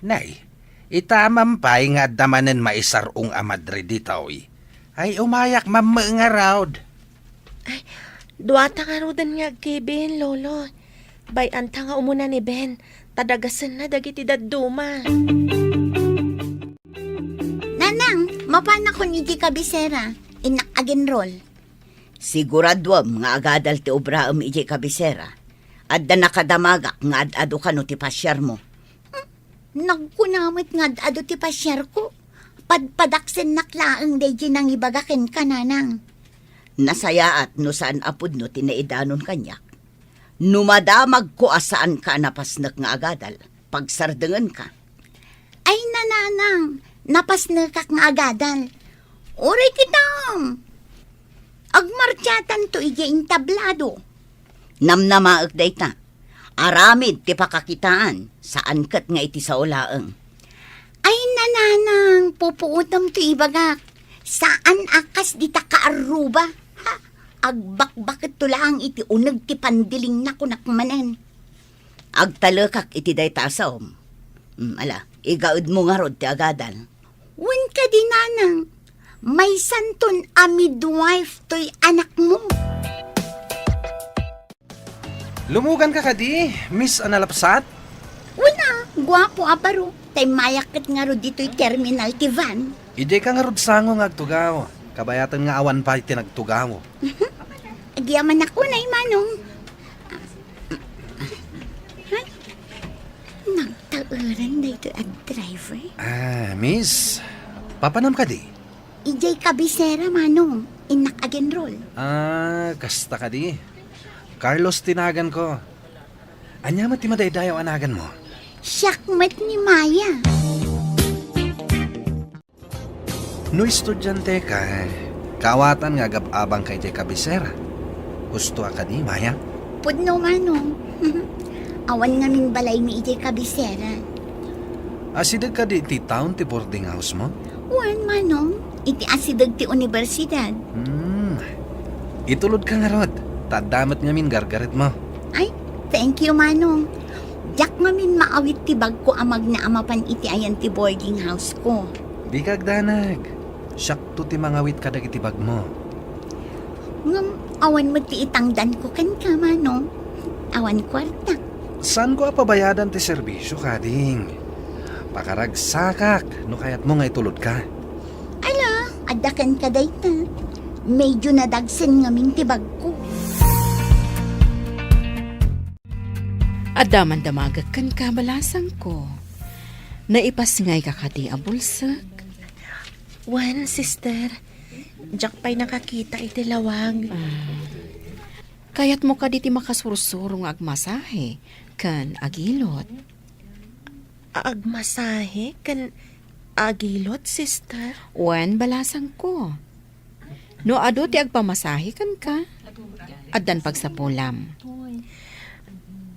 Nay, ita man pay nga adda manen maisar-ong a madre ditoy. Ay, umayak mammet ngarud. Ay, duata ngaruden nga agkibin, Lolo. Bay-anta nga umuna ni Ben, ta dagasenna dagiti dadduma. Nanang, mapanakon iti kabisera, innak agenrol. Siguraduem nga agadal ti obraem iti kabisera. Adda nakadamagak nga ad-adu kano ti pasiarmo. Hmm, nagkuna met nga ad-adu ti pasiarko. Padpadaksennak laeng daydi nangibaga kenka, Nanang. Nasayaat no saan a pudno ti naidanon kaniak. No madamagko a saanka a napasnek nga agadal, pagsardengenka. Ay, Nanang, napasnekak nga agadal. Uray kitam! Agmartiatanto idiay entablado. Namnamaek dayta. Aramid ti pakakitaan, saan ket nga iti sao laeng. Ay, nanang, pupuotem ti ibagak. Saan a kas dita kaarruba. Ha? Agbakbaketto laeng iti uneg ti pandilingna, kunak manen. Agtalekak iti dayta a saom. Mm, ala, igaedmo ngarud ti agadal. Wen kadi, nanang, maysanton a midwife toy anakmo. Lumuganka kadi, Miss Analapsat? Wen a, guapo a baro. Tay mayak ket ngarud ditoy terminal ti van. Idiayka ngarud sango nga agtugaw. Kabayaten nga awan pay ti nagtugaw. Agyamanak unay, Manong. Ay, nagtaeran daytoy a driver. Ah, miss, papanam kadi? Idiay kabisera, Manong. Innak agenrol. Ah, kasta kadi. Carlos ti naganko. Ania met ti madaydayaw a naganmo? Siak met ni Maya. No estudianteka, kaawatan nga agab-abangka idiay kabisera. Husto a kadi, Maya? Pudno, Manong. Awan ngamin balaymi idiay kabisera. Asideg kadi iti town ti boarding house mo? Wen, Manong. Iti asideg ti universidad. Hmm. Itulodka ngarud, ta adda met ngamin gargaretmo. Ay, thank you, Manong. Diak ngamin maawit ti bagko a magna a mapan iti ayan ti boarding house ko. Dika agdanag. Siakto ti mangawit kadagiti bagmo. Ngem awan met ti itangdanko kenka, Manong. Awan kuarta. Saanko a pabayadan ti serbisio, kading. Pakaragsakak no kayatmo nga itulodka. Ala, adda kenka dayta. Medyo nadagsen ngamin ti bagko. Adda man damagek kenka, balasangko. Naipasngayka kadi a bulsek? Wen, sister. Diak pay nakakita iti lawag. Ah. Kayatmo kadi ti makasursuro nga agmasahe ken agilot? Agmasahe ken agilot, sister? Wen, balasangko. No adu ti agpamasahe kenka, addan pagsapulam.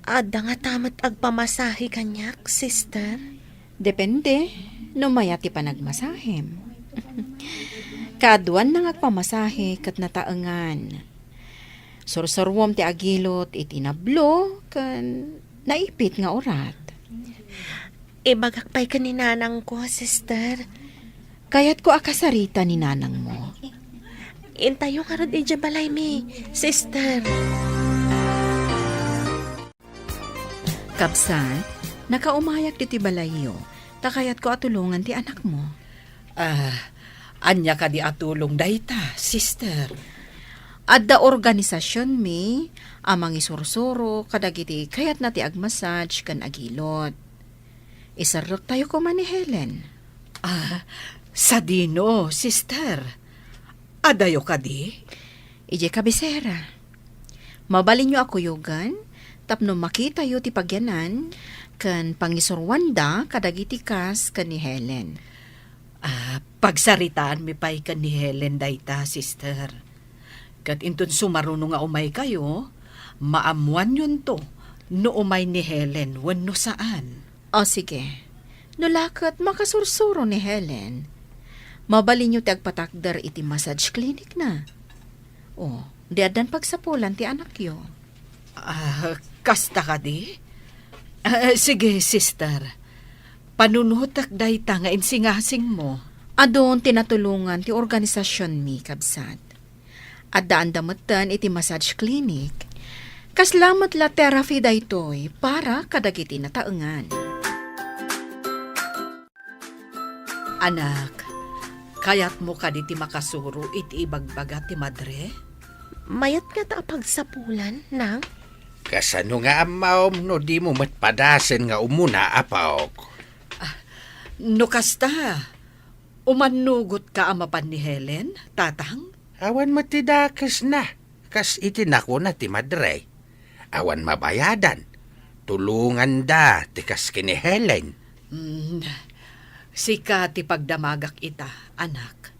Adda ngata met agpamasahe kaniak, sister? Depende no mayat ti panagmasahem. Kaaduanna nga agpamasahe ket nataengan. Sursuruem ti agilot iti nablo ken naipit nga urat. Ibagak pay ken ni nanangko, sister. Kayatko a kasarita ni nanangmo. Intayo ngarud idiay balaymi, sister. Kabsat, nakaumayak ditoy balayyo, ta kayatko a tulongan ti anakmo. Ah, ania kadi a tulong dayta, sister? Adda organisasionmi a mangisursuro kadagiti kayatna ti agmassage ken agilot. Iserrektayo koma ni Helen. Ah, sadino, sister? Adayo kadi? Idiay kabisera. Mabalinyo a kuyogan tapno makitayo ti pagyanan ken pangisuruanda kadagiti kas ken ni Helen. Ah, pagsaritaanmi pay ken ni Helen dayta, sister. Ket inton sumaruno nga umaykayo, maammoanyonto no umay ni Helen wenno saan. O, sige. No la ket makasursuro ni Helen, mabalinyo ti agpatakder iti massage clinic na. O, di addan pagsapulan ti anakyo. Ah, kasta kadi? Ah, sige, sister. Panunotek dayta nga insingasingmo. Adun ti natulongan ti organisasionmi, kabsat. Addaanda metten iti massage clinic. Kasla met la therapy daytoy para kadagiti nataengan. Anak, kayatmo kadi ti makasuro iti ibagbaga ti madre? Mayat ngata a pagsapulan, nang? Kasano nga ammom no dimo met padasen nga umuna, apok? Ah, no kasta, umannugotka a mapan ni Helen, tatang? Awan met ti dakesna, kas iti nakuna ti madre. Awan mabayadan. Tulonganda ti kas ken ni Helen. Mm, sika ti pagdamagak ita, anak.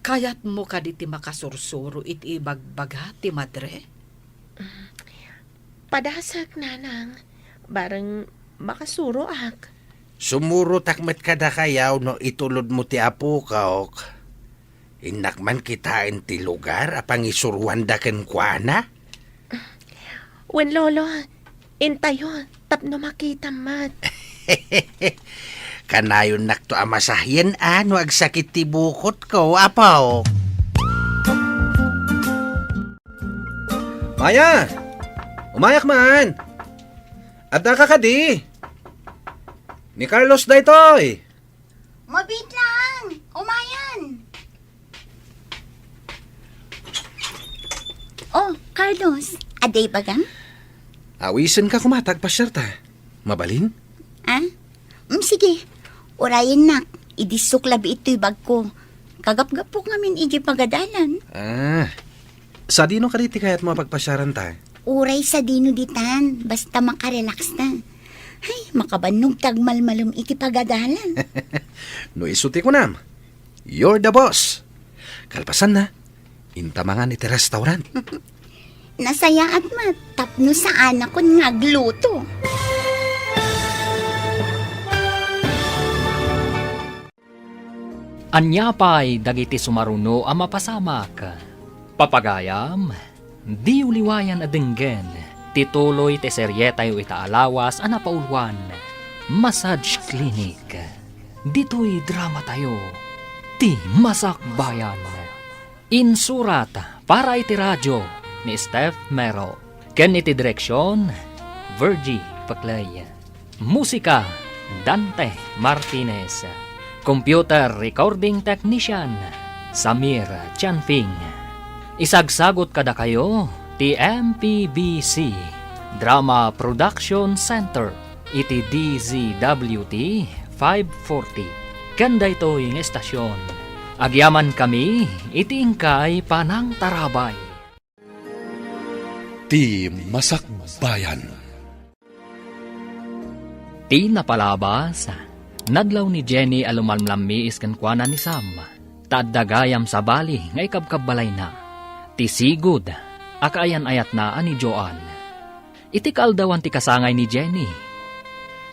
Kayatmo kadi ti makasursuro iti ibagbaga ti madre? Padasek, nanang. Bareng makasuroak. Sumurotak met kadakayo no itulodmo ti apokok. Innak man kitaen ti lugar a pangisuroanda kenkuana. Wen, Lolo, intayo tapno makitam met. Kanayonnakto a masahien a no agsakit ti bukotko, apo. Maya! Umayak man! Addaka kadi? Ni Carlos daytoy. Mabiit lang! Umayan! Oh, Carlos, adda ibagam? Awisenka koma ta agpasiarta. Mabalin? Ah? Mm, sige. Urayennak, idissok labi itoy bagko. Kagapgapok ngamin idiay pagadalan. Ah. Sadino kadi ti kayatmo a pagpasiaranta? Uray sadino ditan, basta makarelaxta. Ay, makabannog ti agmalmalem iti pagadalan. No isu ti kunam, you're the boss. Kalpasanna, inta mangan iti restaurant. Nasayaat met tapno saanakon nga agluto. Ania pay dagiti sumaruno a mapasamak? Papagayam, diyo liwayan a denggen ti tuloy ti serietayo ita a lawas a napauluan, Massage Clinic. Ditoy dramatayo, ti Masakbayan. Insurat para iti radio ni Steph Mero, ken iti direksion, Virgie Paclay. Musika, Dante Martinez. Computer recording technician, Samir Chanfing. Isagsagot kadakayo ti M P B C Drama Production Center iti D Z W T five forty. Ken daytoy nga estasyon, agyamankami iti inkay panangtarabay. Ti Masakbayan. Ti napalabas, nadlaw ni Jenny a lumalmlammiis kenkuana ni Sam, ta adda gayam sabali nga ikabkabbalayna. Ti sigud a kaayan-ayatna a ni Joan. Iti kaaldawan ti kasangay ni Jenny,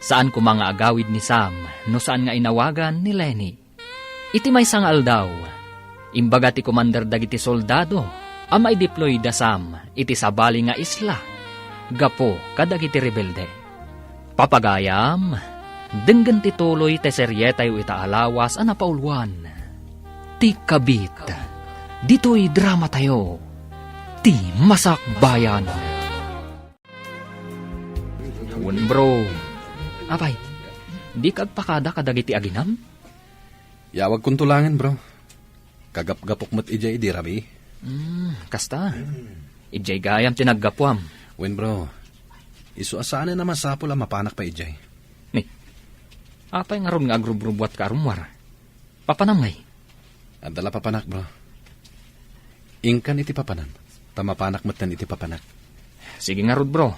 saan koma nga agawid ni Sam no saan nga inawagan ni Lenny. Iti maysa nga aldaw, imbaga ti komander dagiti soldado a maideploy da Sam iti sabali nga isla gapu kadagiti rebelde. Papagayam, denggen ti tuloy ti serietayo ita a lawas a napauluan, Ti Kabit. Ditoy dramatayo, Ti Masakbayan. Wen, bro. Apay, dika agpakada kadagiti aginam? Yawagkonto laengen, bro. Kagapgapok met idiay idi rabii. Hmm, kasta. Idiay gayam ti naggapuam. Wen, bro. Isu a saanen a masapul a mapanak pay idiay. Ni, apay ngarud nga agrubrubuatka a rummuar? Papanam ngay? Adda la papanak, bro. Inkan iti papanam, ta mapanak metten iti papanak. Sige ngarud, bro.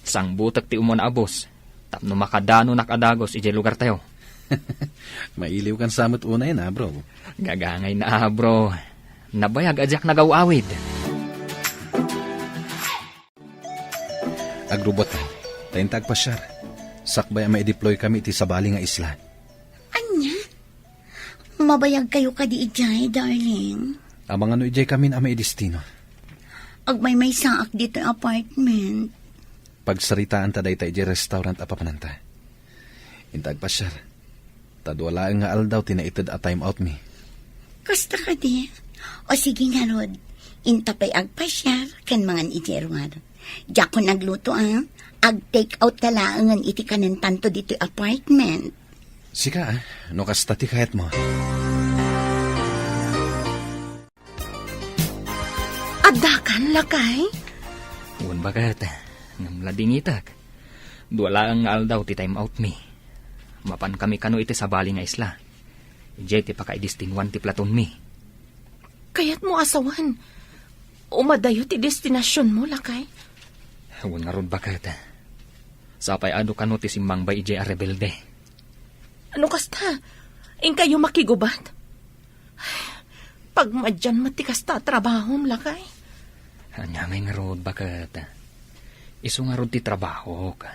Sangbutek ti umuna a bus tapno makadanonak a dagus idiay lugartayo. Mailiwkan sa met unay na, bro. Gagangayna, bro. Nabayag a diak nagaw-awid. Agrubbuatka, ta inta agpasiar. Sakbay a maideploykami iti sabali nga isla. Ania? Mabayagkayo kadi idiay, darling? Amangan no idiaykamin a maidestino. Agmaymaysaak ditoy apartment. Pagsaritaanta dayta idiay restaurant a papananta. Inta agpasiar. Ta dua laeng nga aldaw ti naited a time out mi. Kasta kadi? O sige ngarud, inta pay agpasiar ken mangan idiay ruar. Diakon agluto a, ag-take out ta laengen iti kanentanto ditoy apartment. Sika, ah, no kasta ti kayatmo. Addakan, lakay? Wen, baket. Ngem ladingitek. Dua laeng nga aldaw ti time out mi. Mapankami kano iti sabali nga isla. Idiay ti pakaidestinuan ti platon mi. Kayatmo a sawen, umadayo ti destinasionmo, lakay? Wen ngarud, baket. Sapay adu kano ti simmangbay idiay a rebelde. No kasta, inkayo makigubat? Pagmadian met ti kasta a trabahom, lakay. Ania ngay ngarud, baket? Isu ngarud ti trabahok.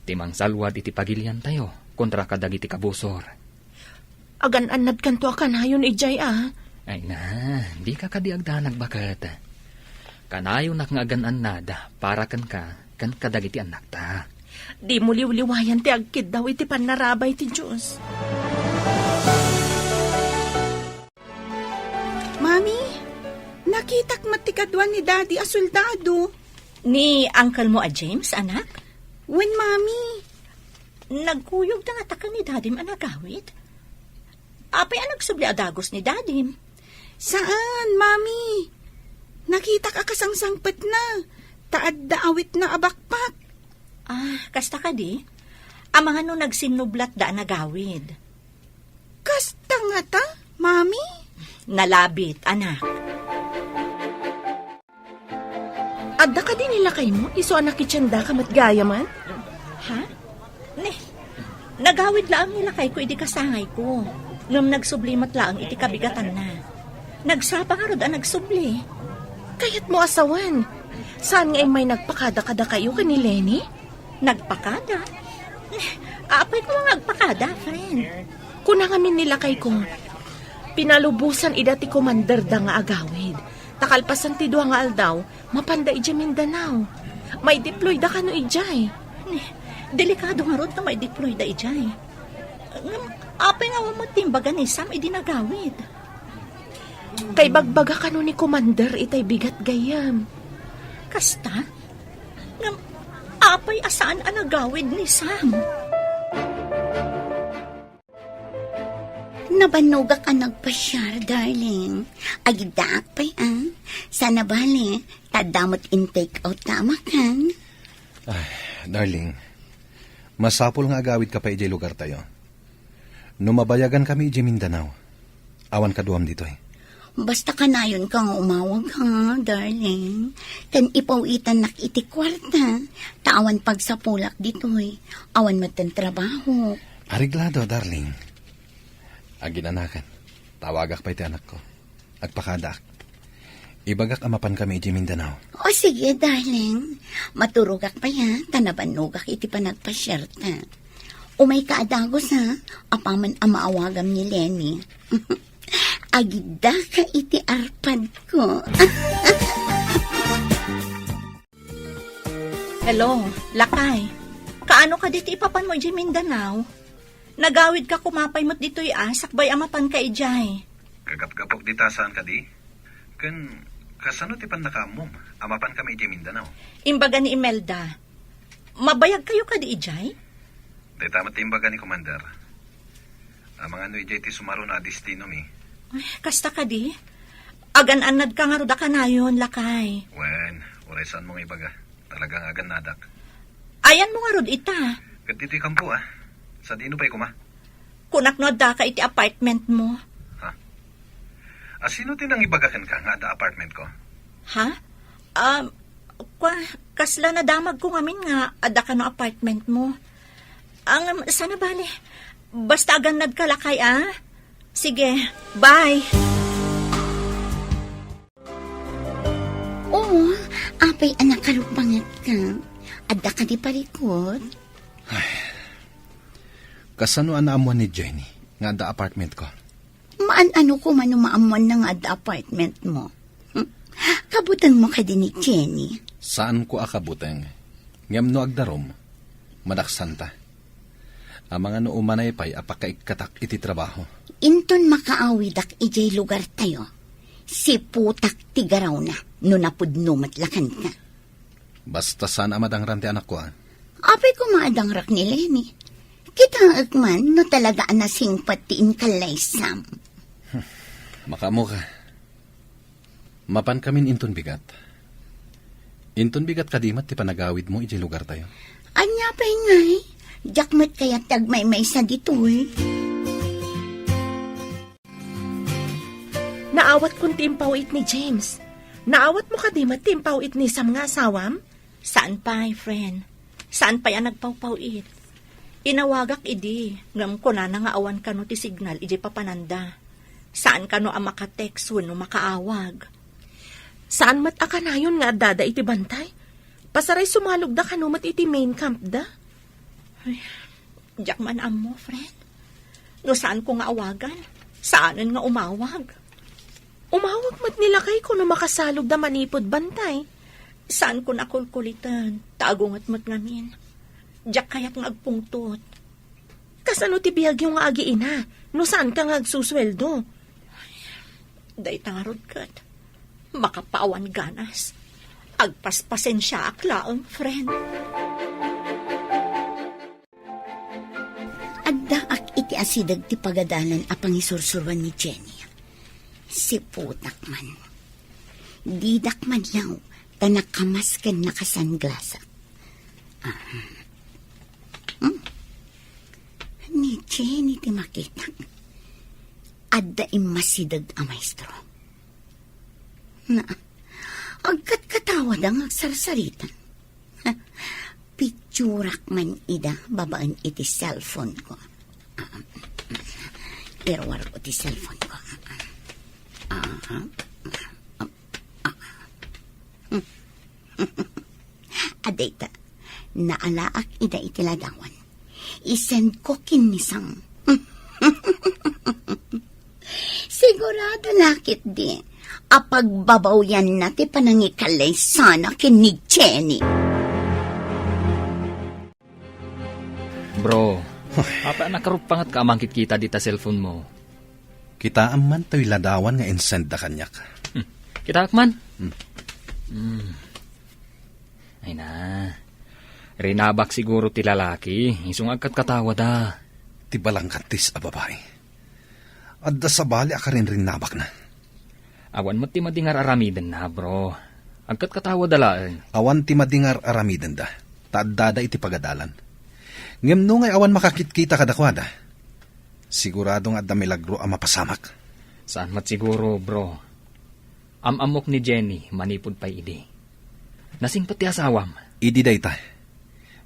Ti mangsalwad iti pagiliantayo kontra kadagiti kabusor. Agan-annadkanto a kanayon idiay, a? Ay na, dika kadi agdanag baket. Kanayonak nga agan-annad para kenka ken kadagiti annakta. Dimo liwliwayan ti agkiddaw iti pannarabay ti Dios. Mami, nakitak met ti kadua ni Daddy a soldado. Ni uncle mo a James, anak? Wen, Mami. Nagkuyogda ngata ken ni Dadim a nagawid? Apay a nagsubli a dagus ni Dadim? Saan, Mami. Nakitak a kasangsangpetna, ta adda awitna a backpack. Ah, kasta kadi? Amangan no nagsinnublatda a nagawid? Kasta ngata, Mami? Nalabit, anak. Adda kadi ni lakaymo, isu a nakitiendaka met gayamen? Ha? Ne, nagawid laeng ni lakayko idi kasangayko. Ngem nagsubli met laeng iti kabigatanna. Nagsapa ngarud a nagsubli. Kayatmo a sawen. Saan nga immay nagpakada kadakayo ken ni Lenny? Nagpakada? Apay koma nga agpakada, friend? Kuna ngamin ni lakayko, pinalubosan ida ti komanderda nga agawid. Ta kalpasan ti dua nga aldaw, mapanda idiay Mindanao. Maideployda kano idiay. Delikado ngarud no maideployda idiay. Ngem, apay nga awan met ti imbaga ni Sam idi nagawid? Kaibagbaga kano ni Commander itay bigat gayyem. Kasta? Ngem, apay a saan a nagawid ni Sam? Nabannogak a nagpasiar, darling. Agiddaak pay, a. Saan a bale, ta adda met in-take out ta a makan. Ay, darling, masapul nga agawidka pay idiay lugartayo. No mabayagankami idiay Mindanao, awan kaduam ditoy. Basta kanayonka nga umawag, ha, darling. Ken ipaw-itannak iti kuarta, ta awan pagsapulak ditoy. Awan metten trabaho. Areglado, darling. Aginanakan, tawagak pay ti anakko. Agpakadaak. Ibagak a mapankami idiay Mindanao. O, sige, darling. Maturogak pay, ha, ta nabannogak iti panagpasiarta. Umayka a dagus, ha, apaman a maawagam ni Lenny. Agiddaka iti arpadko. Hello, lakay. Kaano kadi ti ipapanmo idiay Mindanao? Nagawidka koma pay met ditoy a, sakbay a mapanka idiay. Gagapgapok dita saan kadi? Ken kasano ti pannakaammom a mapankami idiay Mindanao? Imbaga ni Imelda. Mabayagkayo kadi idiay? Dayta met ti imbaga ni Commander. Amangan no idiay ti sumaruno a destinomi. Ay, kasta kadi? Agan-annadka ngarud a kanayon, lakay. Wen, uray saanmo nga ibaga. Talaga nga agannadak. Ayanmo ngarud ita? Ket ditoy kampo, a. Sadino pay koma? Kunak no addaka iti apartmentmo. Ha? A, sino ti nangibaga kenka nga adda apartmentko? Ha? Um, kwa, kasla nadamagko ngamin nga adda kano apartmentmo. Ang, saan a bale. Basta agannadka lakay, a. Sige, bye. Oo, apay a nakaruppangetka. Adda kadi parikut? Ay, kasano a naammuan ni Jenny nga adda apartmentko? Maan-ano koma no maammuanna nga adda apartmentmo? Hmm? Kabutengmo kadi ni Jenny? Saanko a kabuteng. Ngem no agdarum, madaksanta. Amangan no umanay pay a pakaikkatak iti trabaho. Inton makaawidak idiay lugartayo, siputak ti garawna no napudno met la kenka. Basta saan a madangran ti anakko, a. Apay koma a dangrak ni Lenny? Kitaek man no talaga a nasingpet ti inkallaysam. Makaammoka. Mapankamin inton bigat. Inton bigat kadi met ti panagawidmo idiay lugartayo? Ania pay ngay? Diak met kayat ti agmaymaysa ditoy. Naawatkon ti impaw-it ni James. Naawatmo kadi met ti impaw-it ni Sam nga asawam? Saan pay, friend. Saan pay a nagpawpaw-it. Inawagak idi, ngem kunana nga awan kano ti signal idiay papananda. Saan kano a maka-text wenno makaawag. Saan met a kanayon nga addada iti bantay? Asaray sumalogda kano met iti main campda? Ay, diak man ammo, friend. No saanko nga awagan, saanen nga umawag. Umawag met ni lakayko no makasalogda manipud bantay. Saanko a kulkuliten, ta agunget met ngamin. Diak kayat nga agpungtot. Kasano ti biagyo nga agiina no saanka nga agsusueldo? Dayta ngarud ket makapaawan ganas. Agpaspasensiaak laeng, friend. Addaak iti asideg ti pagadalan a pangisursuroan ni Jenny. Siputak man. Didak maniaw ta nakamas ken nakasanglasak. Ah. Hmm? Ni Jenny ti makitak. Adda immasideg a maestro. Na, agkatkatawada nga agsarsarita. Picturak man ida babaen iti cellphone ko. Ah, iruar ko ti cellphone ko. Ah, ah, ah, ah. Adayta, naalaak ida iti ladawan. Isend ko ken ni Sam. Sigurado la ketdi a pagbabawyanna ti panangikallay sana ken ni Jenny. Bro, apay a nakaruppangetka a mangkitkita dita cellphone mo? Kitaem man toy ladawan nga insend da kaniak. Hmm. Kitaek man? Hmm. Hmm. Ay na. Rinabak siguro ti lalaki, isu nga agkatkatawada. Ti balangkantis a babai. Adda sabali a karinrinnabakna. Awan met ti madi nga ar-aramidenna, bro. Agkatkatawada laeng. Awan ti madi nga ar-aramidenda, ta addada iti pagadalan. Ngem no ngay awan makakitkita kadakuada, sigurado nga adda milagro a mapasamak. Saan met siguro, bro. Am-ammok ni Jenny manipud pay idi. Nasingpet ti asawam. Idi dayta.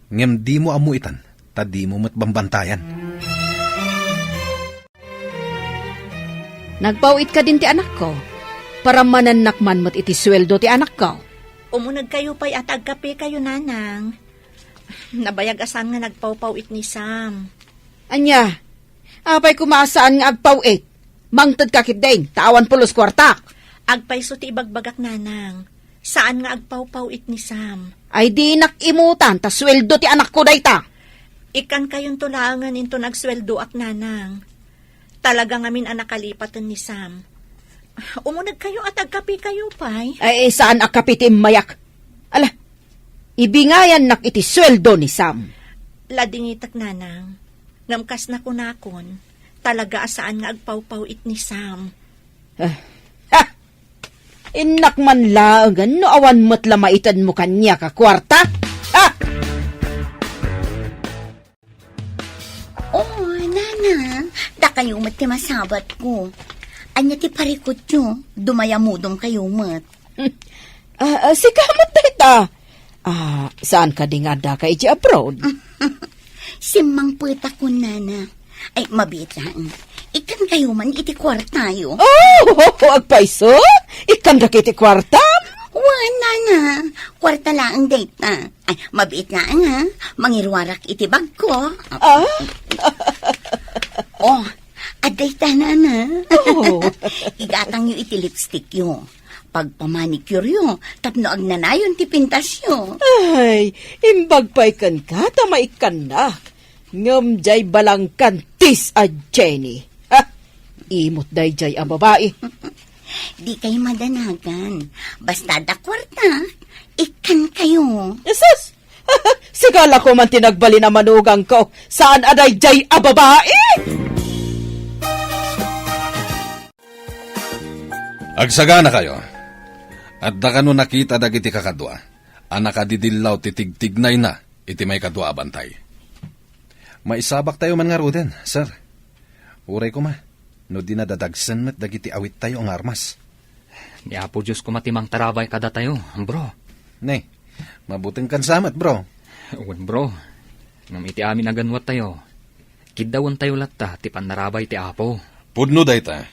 Ngem dimo ammo itan, ta dimo met bambantayan. Nagpaw-it kadin ti anakko. Paramanennak man met iti sueldo ti anakko. Umunegkayo pay a ta agkapekayo, nanang. Nabayag a saan nga nagpawpaw-it ni Sam. Ania? Apay koma a saan nga agpaw-it? Mangtedka ketdin, ta awan pulos kuartak. Agpayso ti ibagbagak, nanang. Saan nga agpawpaw-it ni Sam. Ay, dinak imutan, ta sueldo ti anakko dayta. Ikkankayonto laengen inton agsueldoak, nanang. Talaga ngamin a nakalipaten ni Sam. Umunegkayo a ta agkapekayo pay. Ay, saan a kape ti immayak? Ala, ibingayannak iti sueldo ni Sam. Ladingitek, nanang. Ngem kas nakunakon, talaga a saan nga agpawpaw-it ni Sam. Ah, ha! Innak man laengen no awan met la maitedmo kaniak a kuarta. Ha! Oh, nana, dakayo met ti masabatko. Ania ti parikutyo? Dumayamudongkayo met. Ah, ah, sika met dayta. Ah, saan kadi nga addaka iti abroad? Simmangpetakon, nana. Ay, mabiit laeng. Ikkankayo man iti kuartayo. Oh, agpayso? Ikkandak iti kuartam? Wen, nana. Kuarta laeng dayta. Ay, mabiit laeng, ha? Mangiruarak iti bagko. Ah? Oh, adda ita, nana. Oh. Igatangyo iti lipstickyo. Pagpamanicuryo, tapno agnanayon ti pintasyo. Ay, imbag pay kenka ta maikkannak. Ngem jay balangkantis a Jenny. Ha? Imot dayjay a babai. Di kay madanagan. Basta da kuarta, ikkankayo. Jesus! Sigala ko man ti nagbalin a manugangko. Saan a dayjay a babai? Agsaganakayo. Adda kano nakita dagiti kakadua a nakadidillaw ti tigtignayna iti maikadua a bantay? Maisabaktayo man ngaruden, sir. Uray koma, no di nadadagsen met dagiti awittayo nga armas. Ni Apo Dios koma ti mangtarabay kadatayo, bro. Ne, mabutengkan sa met, bro. Wen, bro. Ngem iti amin a ganwattayo, kiddawentayo latta ti pannarabay ti Apo. Pudno dayta.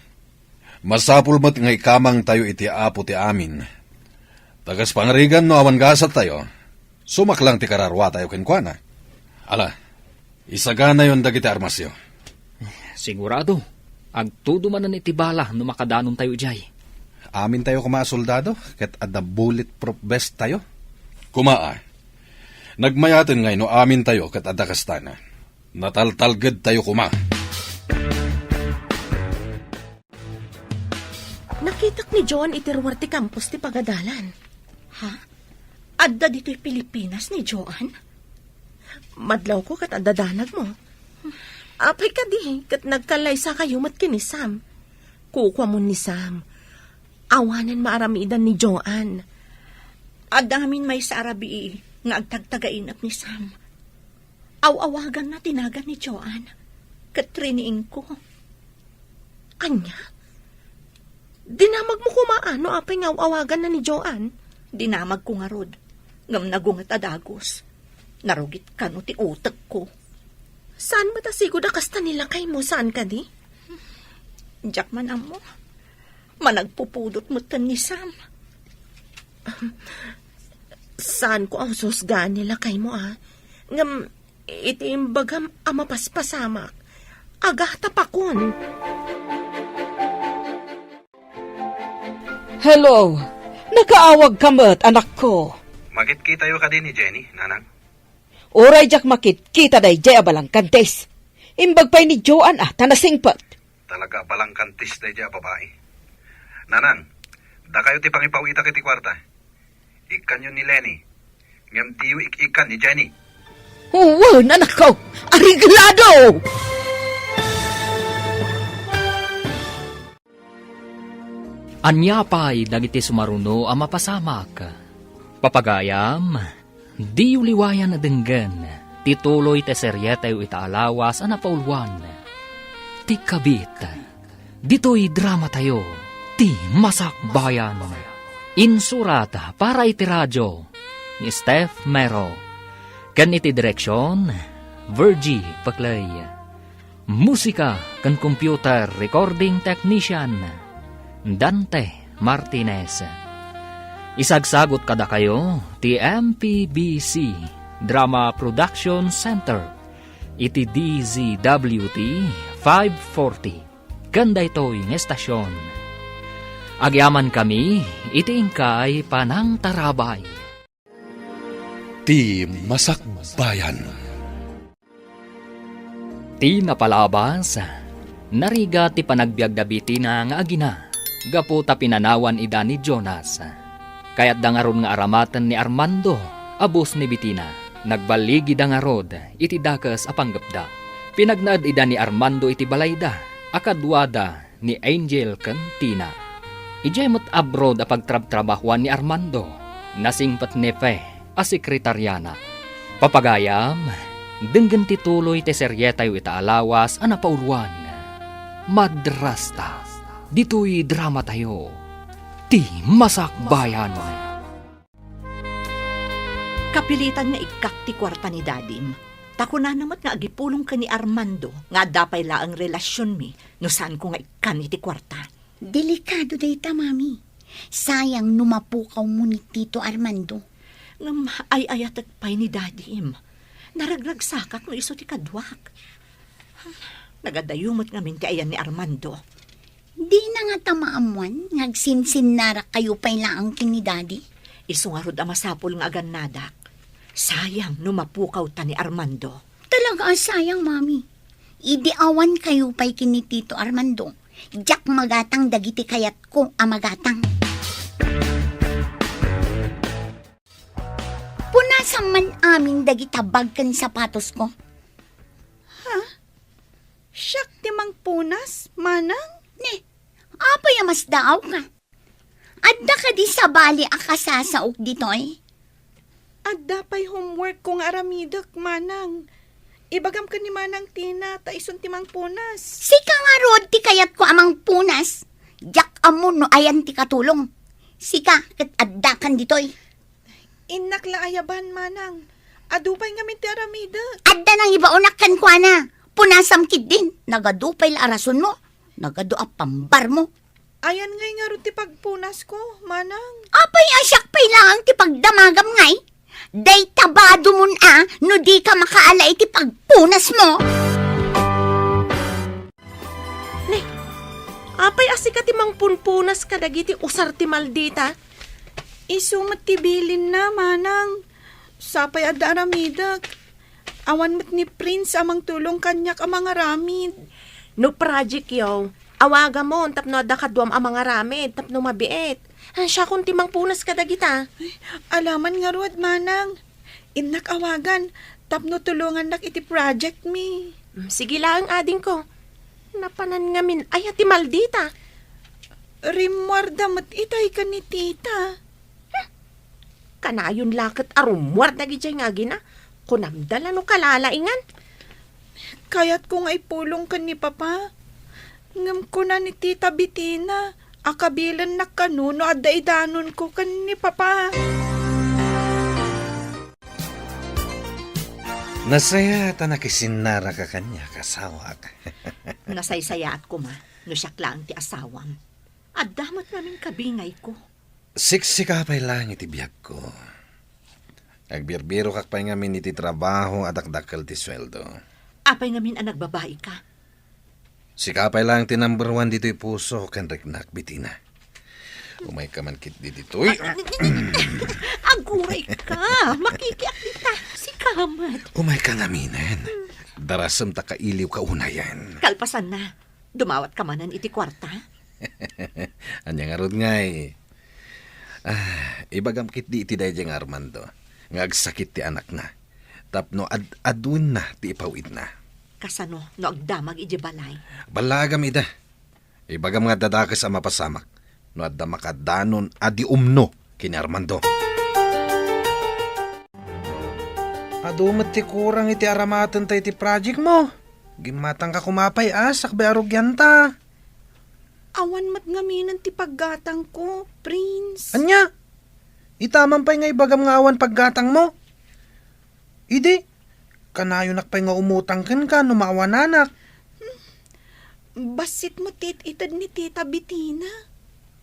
Masapul met nga ikamangtayo iti Apo ti amin. Ta kas pangarigan no awan gasattayo, Sumaklang ti kararuatayo kenkuana. Ala, isaganayon dagiti armasyo. Sigurado, agtudo manen iti bala no makadanontayo idiay. Amintayo koma a soldado, ket adda bulletproof vest tayo. Koma a. Nagmayaten ngay no amintayo ket adda kastana. Nataltalgedtayo koma. Nakitak ni Joan iti ruar ti kampus ti pagadalan. Ha? Adda ditoy Pilipinas ni Joan? Madlawko ket adda danagmo. Apay kadi, ket nagkallaysakayo met ken ni Sam. Kukuamon ni Sam. Awanen maaramidan ni Joan. Adda ngamin maysa a rabii nga agtagtagainep ni Sam. Aw-awaganna ti nagan ni Joan, ket riniingko. Ania? Dinamagmo koma a no apay nga aw-awaganna ni Joan? Dinamagko ngarud, ngem nagunget a dagus. Narugit kano ti utekko. Saan met a sigud a kasta ni lakaymo, saan kadi? Diak man ammo. Managpupudot metten ni Sam. Saanko a husgan ni lakaymo, a. Ngem, iti imbagam a mapaspasamak, agatapakon. Hello! Nakaawagka met, anakko. Makitkitayo kadi ni Jenny, nanang? Uray diak makitkita daydiay a balangkantis. Imbag pay ni Joan a ta nasingpet. Talaga a balangkantis daydiay a babai. Nanang, dakayo ti pangipaw-itak iti kuarta. Ikkanyo ni Lenny. Ngem diyo ik-ikkan ni Jenny. Wen, anakko! Areglado! Ania pay dagiti sumaruno a mapasamak? Papagayam, diyo liwayan a denggen ti tuloy ti serietayo ita a lawas a napauluan, Ti Kabit. Ditoy dramatayo, Ti Masakbayan. Insurat para iti radio ni Steph Mero, ken iti direksion, Virgie Paclay. Musika ken computer recording technician, Dante Martinez. Isagsagut kadakayo ti M P B C Drama Production Center iti D Z W T five forty ken daytoy nga estasion. Agyamankami iti inkay panangtarabay. Ti Masakbayan. Ti napalabas, narigat ti panagbiagda Betina nga agina gapu ta pinanawan ida ni Jonas. Kayatda ngarud nga aramaten ni Armando a boss ni Betina. Nagballigida ngarud iti dakes a panggepda. Pinagnaed ida ni Armando iti balayda a kaduada ni Angel ken Tina. Idiay met abroad a pagtrabtrabahoan ni Armando, nasingpet ni Fe a sekretariana. Papagayam, denggen ti tuloy ti serietayo ita a lawas a napauluan, Madrasta. Ditoy dramatayo, Ti Masakbayan. Kapilitan nga ikkak ti kuarta ni Dadim. Ta kunana met nga agipulong ken ni Armando nga adda pay laeng relasionmi no saanko nga ikkan iti kuarta. Delikado dayta, Mami. Sayang no mapukawmo ni Tito Armando. Ngem ay-ayatek pay ni Dadim. Naragragsakak no isu ti kaduak. Nagadayo met ngamin ti ayan ni Armando. Dina ngata maammuan nga agsinsinnarakayo pay laeng ken ni Daddy? Isu ngarud a masapul nga agannadak. Sayang no mapukawta ni Armando. Talaga a sayang, Mami. Idi awankayo pay ken ni Tito Armando, diak magatang dagiti kayatko a magatang. Punasam man amin dagita bag ken sapatosko. Ha? Siak ti mangpunas, manang? Ne, apay a masdaawka? Adda kadi sabali a kasasaok ditoy? Adda pay homework ko nga aramidek, manang. Ibagam ken ni Manang Tina ta isun ti mangpunas. Sika ngarud ti kayatko a mangpunas. Diak ammo no ayan ti katulong. Sika ket addakan ditoy. Innak la ayaban, manang. Adu pay ngamin ti aramidek. Adda nangibaonak kenkuana. Punasam ketdin. Nagadu pay la a rasonmo. Nagadu a pambarmo. Ayan ngay ngarud ti pagpunasko, manang. Apay a siak pay laeng ti pagdamagam ngay? Dayta badumon a no dika makaala iti pagpunasmo. Ne, apay a sika ti mangpunpunas kadagiti usar ti maldita? Isu met ti bilinna, manang. Sapay adda aramidek. Awan met ni Prince a mangtulong kaniak a mangaramid. No project yo, awagamon tapno adda kaduam a mangaramid tapno mabiit. Ah, siakon ti mangpunas kadagita. Ay, alaman ngarud, manang. Innak awagan tapno tulongannak iti project mi. Mm, sige laeng, adingko. Napanan ngamin aya ti maldita? Rimmuarda met itay ken ni tita. Kanayon la ket a rummuar dagidiay nga agina. Kunamda la no kalalaingan. Kayatko nga ipulong ken ni Papa. Ngem kuna ni Tita Bitina a kabilennak kano no adda idanonko ken ni Papa. Nasayaat a nakisinnaraka kaniak, asawak. Nasaysayaat koma no siak laeng ti asawam. Adda met ngamin kabingayko. Siksika pay laeng iti biagko. Agbirbirokak pay ngamin iti trabaho a dakdakkel ti sueldo. Apay ngamin a nagbabaika? Sika pay laeng ti number one ditoy puso ken riknak, Bitina. Umayka man ketdi ditoy. Ah, aguray ka. Makikiak dita. Sika met. Umayka ngaminen. Darasem ta kailiwka unayen. Kalpasanna, dumawatka manen iti kuarta? Ania ngarud ngay? Ah, ibagam ketdi iti daydiay nga Armando nga agsakit ti anakna tapno ad-aduenna ti ipaw-itna. Kasano no agdamag idiay balay? Ballaagam ida. Ibagam nga adda dakes a mapasamak no adda makadanon a di umno ken ni Armando. Adu met ti kurang iti aramatenta iti project mo. Gimmatangka koma pay a sakbay a rugianta. Awan met ngaminen ti paggatangko, Prince. Ania? Ita man pay nga ibagam nga awan paggatangmo? Idi, kanayonak pay nga umutang kenka no maawananak. Bassit met ti it-ited ni Tita Bitina.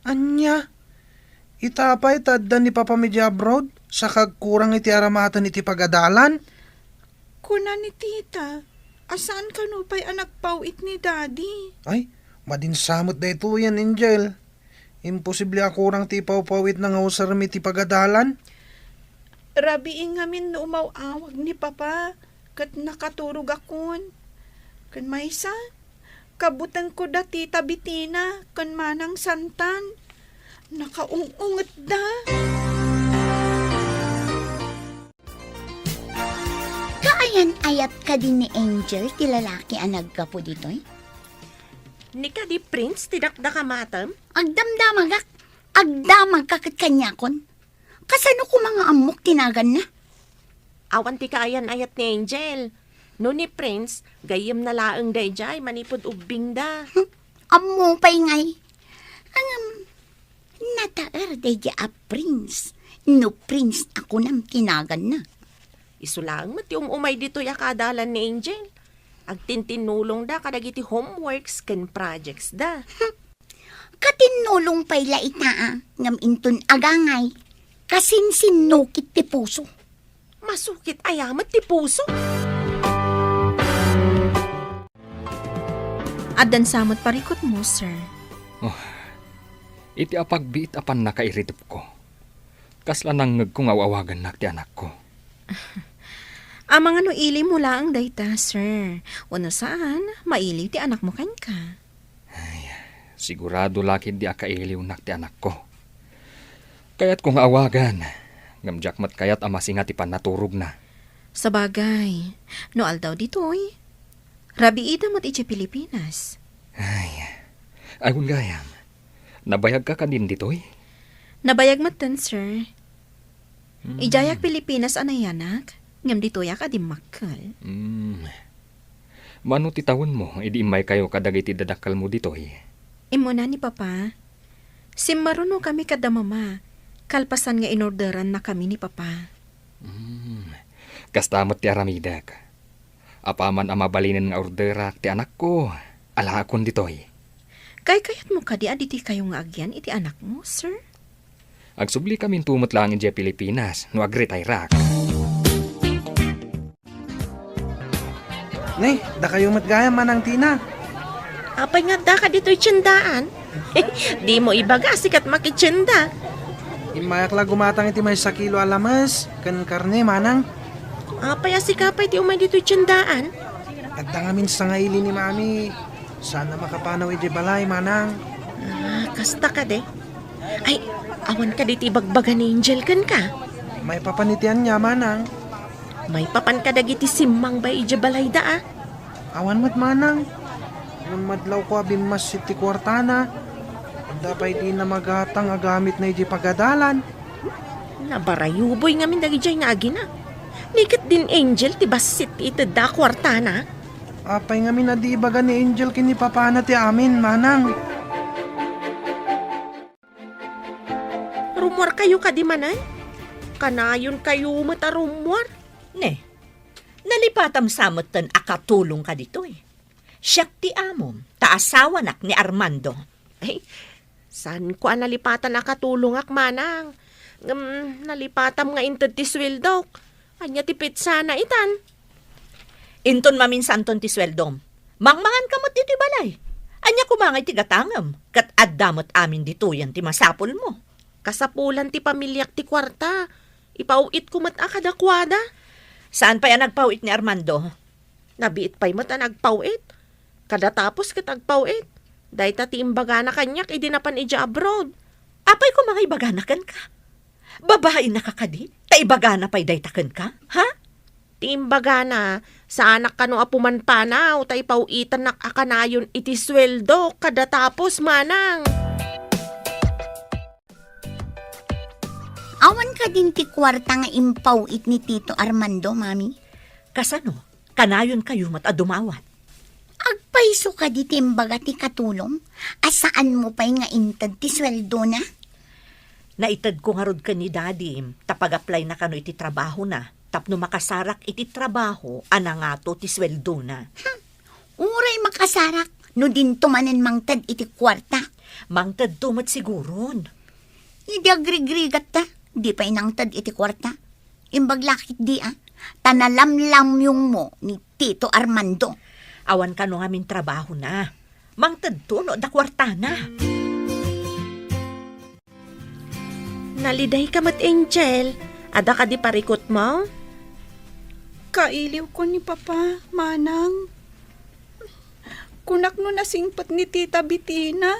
Ania? Ita pay ta adda ni Papa mi idiay abroad, saka agkurang iti aramaten iti pagadalan? Kuna ni Tita a saan kano pay a nagpaw-it ni Daddy. Ay, madinsa met daytoyen, Angel. Imposible a kurang ti ipawpaw-itna nga usarem iti pagadalan. Rabii ngamin no umaw-awag ni Papa ket nakaturogakon. Ken maysa, kabutengko da Tita Bitina ken Manang Santan. Nakaung-ungetda. Kaayan-ayat kadi ni Angel ti lalaki a naggapu ditoy? Ni kadi Prince ti dakdakamatem? Agdamdamagak. Agdamagka ket kaniakon. Kasano koma nga ammok ti naganna? Awan ti kaayan-ayat ni Angel. No ni Prince, gayyemna laeng daydiay manipud ubbingda. Hmm, ammo pay ngay. Ngem, nataer daydiay a Prince. No Prince a kunam ti naganna. Isu laeng met ti um-umay ditoy a kaadalan ni Angel. Agtintinnulongda kadagiti homeworks ken projects da. Hmm, katinnulong pay la ita a, ngem inton agangay, kasinsinnukit ti puso. Masukit aya met ti puso? Addan sa met parikutmo, sir. Oh, iti apagbiit a pannakairidepko, kasla nangngegko nga aw-awagannak ti anakko. Amangan no iliwmo laeng dayta, sir. Wenno saan, mailiw ti anakmo kenka. Ay, sigurado la ketdi a kailiwnak ti anakko. Kayatko nga awagan, ngem diak met kayat a masinga ti pannaturogna. Sabagay, no aldaw ditoy, rabiida met idiay Pilipinas. Ay, awan gayam. Nabayagka kadin ditoy? Nabayag metten, sir. Hmm. Idiayak Pilipinas a nayanak, ngem ditoyak a dimmakkel. Hmm. Mano ti tawenmo idi immaykayo kadagiti dadakkelmo ditoy? Immuna ni Papa, simmarunokami kada Mama, kalpasan nga inorderannakami ni Papa. Hmm. Kasta met ti aramidek. Apaman a mabalinen nga orderak ti anakko, alaakon ditoy. Kaykayatmo kadi a ditikayo nga agyan iti anakmo, sir? Agsubli kaminto met laeng idiay Pilipinas no agretayrak. Ne, dakayo met gayam, Manang Tina. Apay nga addaka ditoy tiendaan? Dimo ibaga a sika ti makitienda. Immayak la gumatang iti maysa kilo a lames ken karne, Manang. Apay a sika pay ti umay ditoy tiendaan? Adda ngamin sangaili ni Mami. Saan a makapanaw idiay balay, Manang. Ah, kasta kadi. Ay, awan kadi ti ibagbaga ni Angel kenka? Maipapan iti ania, Manang? Maipapan kadagiti simmang bay idiay balayda, a? Awan met, Manang. Ngem madlawko a bimmassit ti kuartana. Adda pay dina magatang a gamitna idiay pagadalan. Nabarayuboy ngamin dagidiay nga agina. Ni ket din Angel ti bassit ti itedda a kuartana. Apay ngamin a di ibaga ni Angel ken ni papana ti amin, Manang? Rummuarkayo kadi manen? Kanayonkayo met a rummuar. Ne, nalipatam sa metten a katulongka ditoy. Siak ti amom, ta asawanak ni Armando. Ay, saanko a nalipatan a katulongak, Manang. Ngem, nalipatam nga inted ti sueldok. Ania ti petsana itan? Inton maminsanton ti sueldom, mangmanganka met ditoy balay. Ania koma ngay ti gatangem, ket adda met amin ditoyen ti masapulmo. Kasapulan ti pamiliak ti kuarta. Ipaw-itko met a kadakuada. Saan pay a nagpaw-it ni Armando? Nabiit pay met a nagpaw-it. Kada tapos ket agpaw-it. Dayta ti imbagana kaniak idi napan idiay abroad. Apay koma nga ibagana kenka? Babainaka kadi? Ta ibagana pay dayta kenka? Ha? Ti imbagana, saanak kano a pumanpanaw ta ipaw-itannak a kanayon iti sueldo kada tapos, Manang. Awan kadin ti kuarta nga impaw-it ni Tito Armando, Mami? Kasano? Kanayonkayo met a dumawat. Agpayso kadi ti imbaga ti katulom a saanmo pay nga inted ti sueldona? Naitedko ngarud ken ni Dadim ta pag-applyna kano iti trabahona tapno makasarak iti trabaho a nangato ti sueldona. Hmm. Uray makasarak no dinto manen mangted iti kuarta. Mangtedto met siguron. Idi agrigrigatta, di pay nangted iti kuarta. Imbag la ketdi a, ta nalamlamyongmo ni Tito Armando. Awan kano ngamin trabahona. Mangtedto no adda kuartana. Nalidayka met, Angel. Adda kadi parikutmo? Kailiwko ni Papa, Manang. Kunak no nasingpet ni Tita Bitina.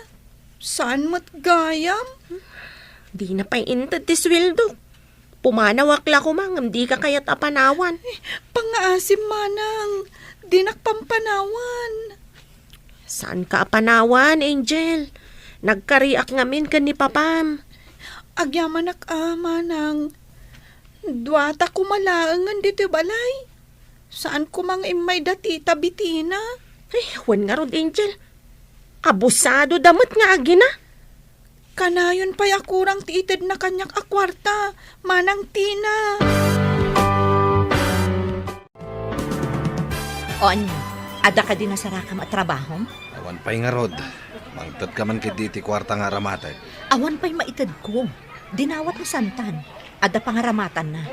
Saan met gayam? Dina pay inted ti sueldo. Pumanawak la koma ngem dika kayat a panawan. Eh, pangngaasim, Manang. Dinak pampanawan. Saanka a panawan, Angel? Nagkariak ngamin ken ni Papam. Agyamanak a, Manang. Duata koma laengen ditoy balay. Saan koma nga immay da Tita Bitina? Ay, wen ngarud, Angel. Abusadoda met nga agina. Kanayon pay a kurang ti itedna kaniak a kuarta, Manang Tina. O ania, adda kadi nasarakam a trabahom? Awan pay ngarud. Mangtedka man ketdi iti kuarta nga aramatek. Awan pay maitedko. Dinawat ni Santan. Adda pangaramatanna.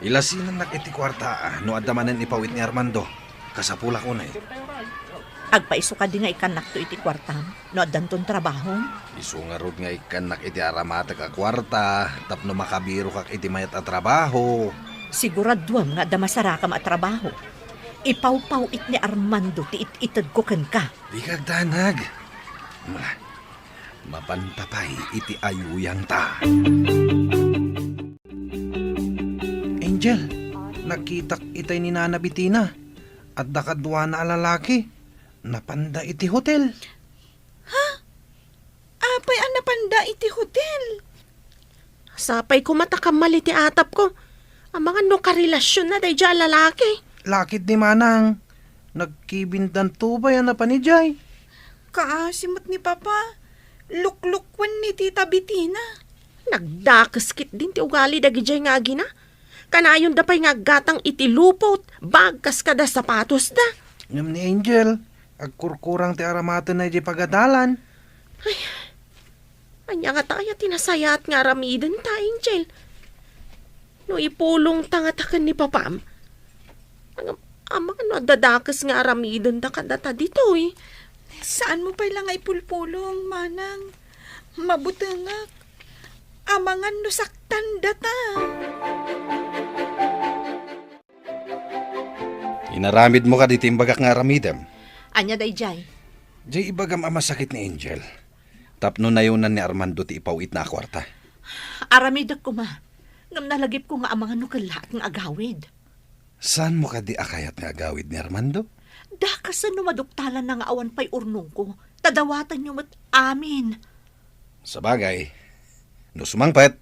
Ilasinannak iti kuarta, ah, no adda manen ipaw-it ni Armando. Kasapulak unay. Agpayso kadi nga ikkannakto iti kuartam no addanton trabahom? Isu ngarud nga ikkannak iti aramatek a kuarta tapno makabirokak iti mayat a trabaho. Siguraduam nga adda masarakam a trabaho. Ipawpaw-it ni Armando ti it-itedko kenka. Dika agdanag. Mula, mapanta pay iti ayuyangta. Angel, nakitak itay ni Nana Bitina. Adda kaduana a lalaki. Napanda iti hotel. Ha? Apay a napanda iti hotel? Sapay koma ta kammal iti atapko. Amangan no karelasionna daydiay a lalaki. Lakit ni Manang. Nagkibindanto pay a napan idiay. Kaasi met ni Papa. Luklukwen ni Tita Bitina. Nagdakes ketdin ti ugali dagidiay nga agina. Kanayonda pay nga aggatang iti lupot, bag, kas kada sapatosda. Ngem ni Angel, agkurkurang ti aramatenna idiay pagadalan. Ay, Ania ngata aya ti nasayaat nga aramidenta, Angel? No ipulongta ngata ken ni papam, ngem amangan no adda dakes nga aramidenda kadata ditoy. Saanmo pay la nga ipulpulong, manang. Mabutengak. Amangan no saktandata. Inaramidmo kadi ti imbagak nga aramidem? Ania daydiay? Diay ibagam a masakit ni Angel tapno nayonan ni Armando ti ipaw-itna a kuarta. Aramidek koma, ngem nalagipko nga amangan no kellaat nga agawid. Saanmo kadi a kayat nga agawid ni Armando? Dakasen no maduktalanna nga awan pay urnongko, ta dawatanyo met amin. Sabagay, no sumangpet,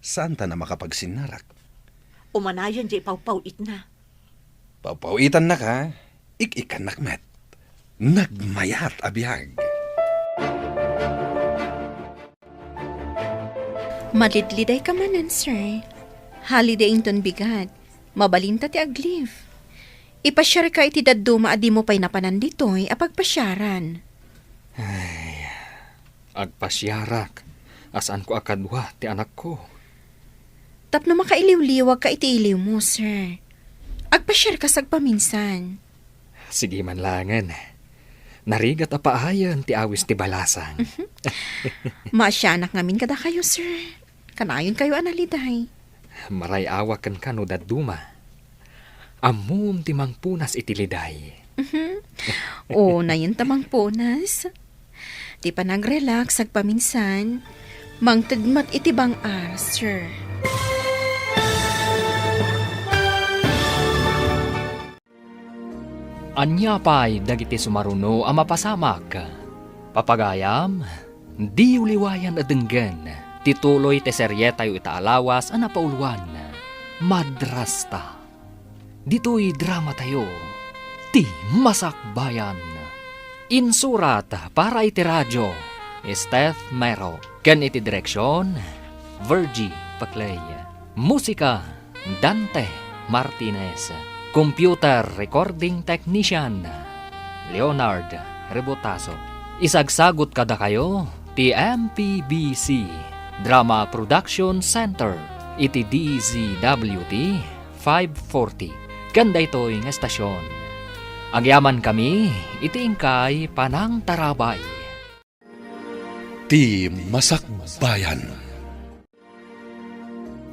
saanta a makapagsinnarak. Umanayon diay pawpaw-itna. Pawpaw-itannaka, ik-ikkannak met. Nagmayat a biag. Malidlidayka manen, sir. Holiday inton bigat. Mabalinta ti ag-leave. Ipasiarka iti dadduma a dimo pay napanan ditoy a pagpasiaran. Ay, agpasiarak a saanko a kadua ti anakko. Tapno makailiwliwagka iti iliwmo, sir. Agpasiarka sagpaminsan. Sige man laengen. Narigat a paayen ti awis ti balasang. Maasianak ngamin kadakayo, sir. Kanayonkayo a naliday. Maray-awak kenka no dadduma. Ammom ti mangpunas iti liday. Mhm. O, nayon ta mangpunas. Ti panag-relax agpaminsan, mangted met iti bang-ar, sir. Ania pay dagiti sumaruno a mapasamak? Papagayam, diyo liwayan a denggen ti tuloy ti serietayo ita a lawas a napauluan, Madrasta. Ditoy dramatayo, ti Masakbayan. Insurat para iti radio, Steph Mero, ken iti direksion, Virgie Paclay. Musika, Dante Martinez. Computer recording technician, Leonard Rebotazo. Isagsagut kadakayo ti M P B C Drama Production Center iti D Z W T five forty. Ken daytoy nga estasion, agyamankami iti inkay panangtarabay. Ti Masakbayan.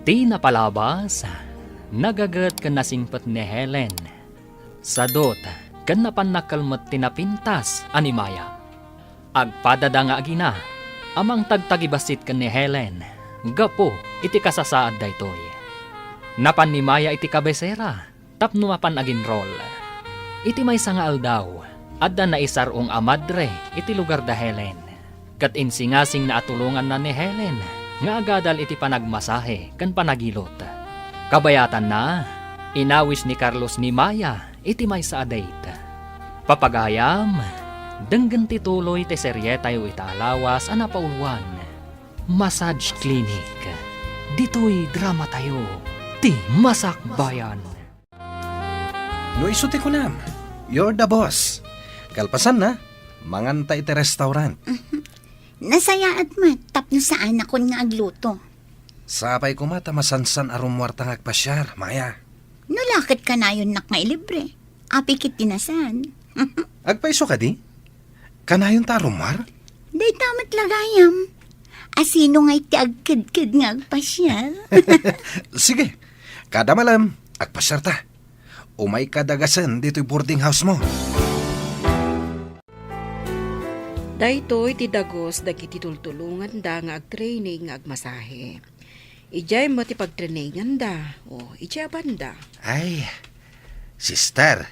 Ti napalabas, nagaget ken nasingpet ni Helen. Sadut ken napan nakkelmet ti napintas a ni Maya. Agpadada nga agina a mangtagtagibassit ken ni Helen gapu iti kasasaad daytoy. Napan ni Maya iti kabesera tapno mapan aginrol. Iti maysa nga aldaw, adda naisar-ong a madre iti lugar da Helen, ket insingasingna a tulonganna ni Helen nga agadal iti panagmasahe ken panagilot. Kabayatanna, inawis ni Carlos ni Maya iti maysa a date. Papagayam, denggen ti tuloy ti serietayo ita a lawas a napauluan. Massage Clinic. Ditoy dramatayo, ti Masakbayan. No isu ti kunam, you're the boss. Kalpasanna, manganta iti restaurant. Nasayaat met tapno saanakon nga agluto. Sapay koma ta masansan a rummuarta nga agpasiar, Maya. No la ket kanayonnak nga ilibre. Apay ket ti nasan. Agpayso kadi? Kanayonta a rummuar? Dayta met la gayam. A sino ngay ti agkedked nga agpasiar? Sige, kada malem, agpasiarta. Umayka dagasen ditoy boarding house mo. Daytoy ti dagus dagiti tultulonganda nga agtraining nga agmasahe. Idiay met ti pagtraininganda, o idiay a banda. Ay, sister,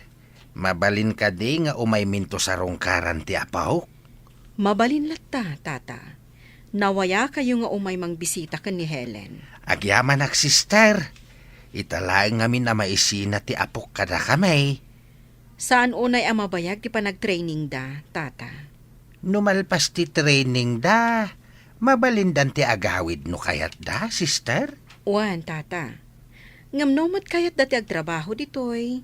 mabalin kadi nga umayminto sarungkaran ti apok? Mabalin latta, tata. Nawayakayo nga umay mangbisita ken ni Helen. Agyamanak, sister. Ita laeng ngamin a maisina ti apok kadakami. Saan unay a mabayag ti panagtrainingda, tata? No malpas ti trainingda, mabalindan ti agawid no kayatda, sister? Wen, tata. Ngem no met kayatda ti agtrabaho ditoy,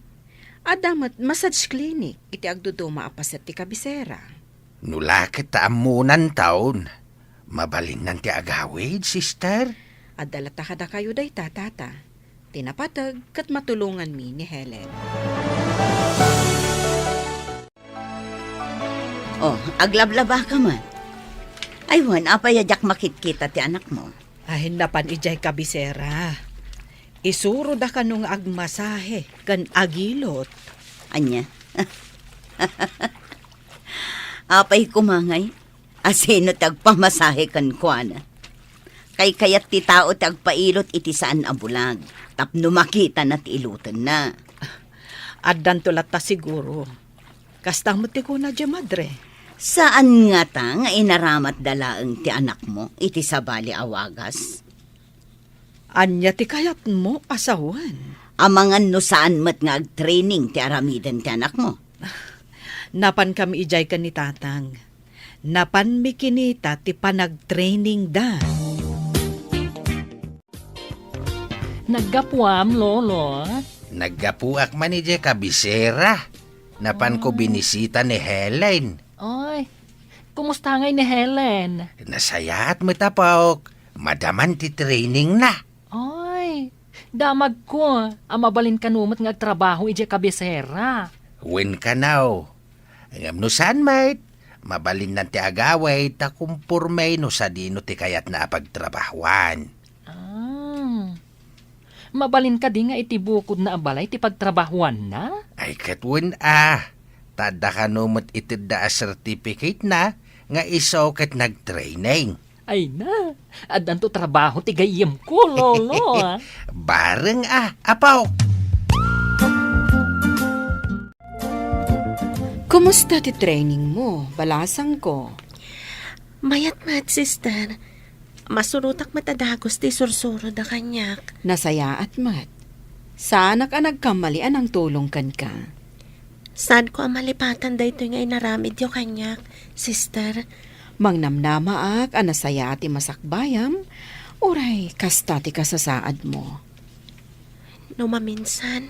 adda met massage clinic iti agduduma a paset ti kabisera. No la ket ta ammonantaon, Mabalinnan ti agawid, sister? Adda latta kadakayo dayta, tata. Ti napateg ket matulonganmi ni Helen. Oh, aglablaba ka man. Ay, wen, apay a diak makitkita ti anakmo? Ay, napan idiay kabisera. Isuroda kano nga agmasahe ken agilot. Ania? Apay koma ngay? Asino ti agpamasahe kenkuana? Kaykayat ti tao ti agpailot iti saan a bulag tapno makitana ti ilotenna. Addanto latta siguro. Kasta met ti kuna diay madre. Saan ngata nga inaramatda laeng ti anakmo iti sabali a wagas? Ania ti kayatmo a sawen? Amangan no saan met nga agtraining ti aramiden ti anakmo? Napankami idiay ken ni Tatang. Napanmi kinita ti panagtrainingda. Naggapuam, Lolo? Naggapuak man idiay kabisera. Napanko binisita ni Helen. Ay, kumusta ngay ni Helen? Nasayaat met, apok. Madaman ti trainingna. Ay, damagko a mabalin kano met nga agtrabaho idiay kabisera. Wen kanaw. Ngem no saan met, mabalinnan ti agawid ta kumporme no sadino ti kayatna a pagtrabahoan. Ah. Mabalin kadi nga iti bukodna a balay ti pagtrabahoanna? Ay, ket wen a. Ta adda kano met itedda a certificate-na nga isu ket nagtraining. Ay na, addanto trabaho ti gayyemko, Lolo, ah. Bareng a, apo. Kumusta ti training mo, balasangko? Mayat met, sister. Masurotak met a dagus ti isursuro da kaniak. Nasayaat met. Saanak a nagkammali a nangtulong kenka. Saanko a malipatan daytoy nga inaramidyo kaniak, sister. Mangnamnamaak a nasayaat ti masakbayam, uray kasta ti kasasaadmo. No maminsan,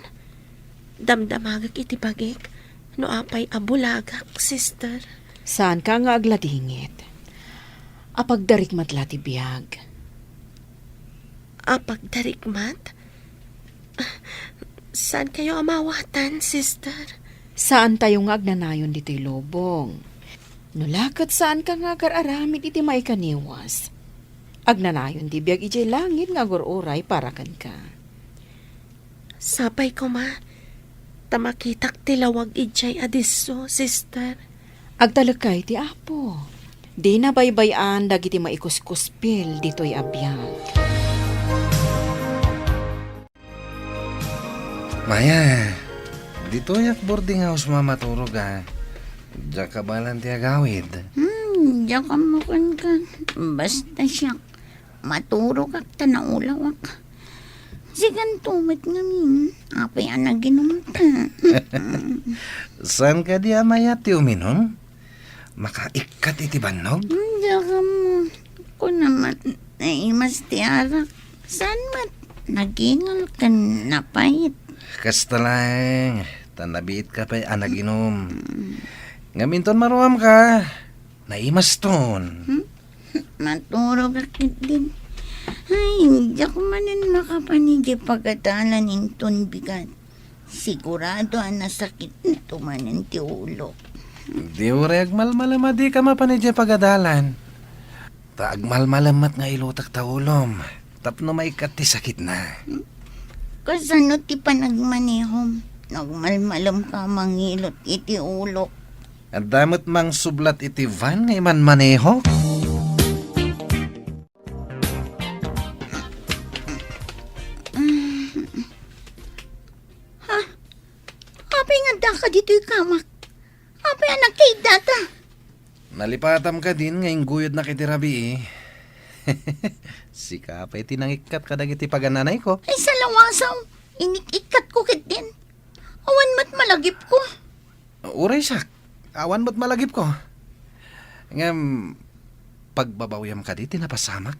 damdamagek iti bagik no apay a bulagak, sister. Saanka nga agladingit. Apagdarikmat la ti biag. Apagdarikmat? Saankayo a mawatan, sister? Saantayo nga agnanayon ditoy lubong. No la ket saanka nga agar-aramid iti maikaniwas, agnanayon ti biag idiay langit nga agur-uray para kenka. Sapay koma, ta makitak ti lawag idiay a disso, sister. Agtalekka iti Apo. Dina baybay-an dagiti maikuskuspil ditoy a biag. Maya, ditoyak boarding house mamaturog a. Diak kabaelan ti agawid. Hmm, diak ammo kenka. Basta siak, maturogak ta naulawak. Sikanto met ngamin, apay a naginumta. Saan kadi a mayat ti uminum? Makaikkat iti bannog? Hmm, diak ammo. Kuna met, naimas ti arak. Saan met, nagingal ken napait. Kasta laeng, ta nabiitka pay a naginum. Ngem inton maruamka, naimaston. Hmm? Maturogak ketdin. Ay, diak manen makapan idiay pagadalan inton bigat. Sigurado a nasakitto manen ti ulok. Di uray agmalmalem a dika mapan idiay pagadalan. Ta agmalmalem met nga ilutek ta ulom tapno maikkat ti sakitna. Kasano ti panagmanehom no agmalmalemka a mangilot iti ulok? Adda met mangsublat iti van nga imanmaneho. Ha? Apay nga addaka ditoy kamak? Apay a nagkaiddata? Nalipatam kadin nga ingguyodnak iti rabii. Sika pay ti nangikkat kadagiti pagananayko. Ay, salawasaw! Inik-ikkatko ketdin. Awan met malagipko. Uray siak, awan met malagipko. Ngem, pagbabawyam kadi ti napasamak?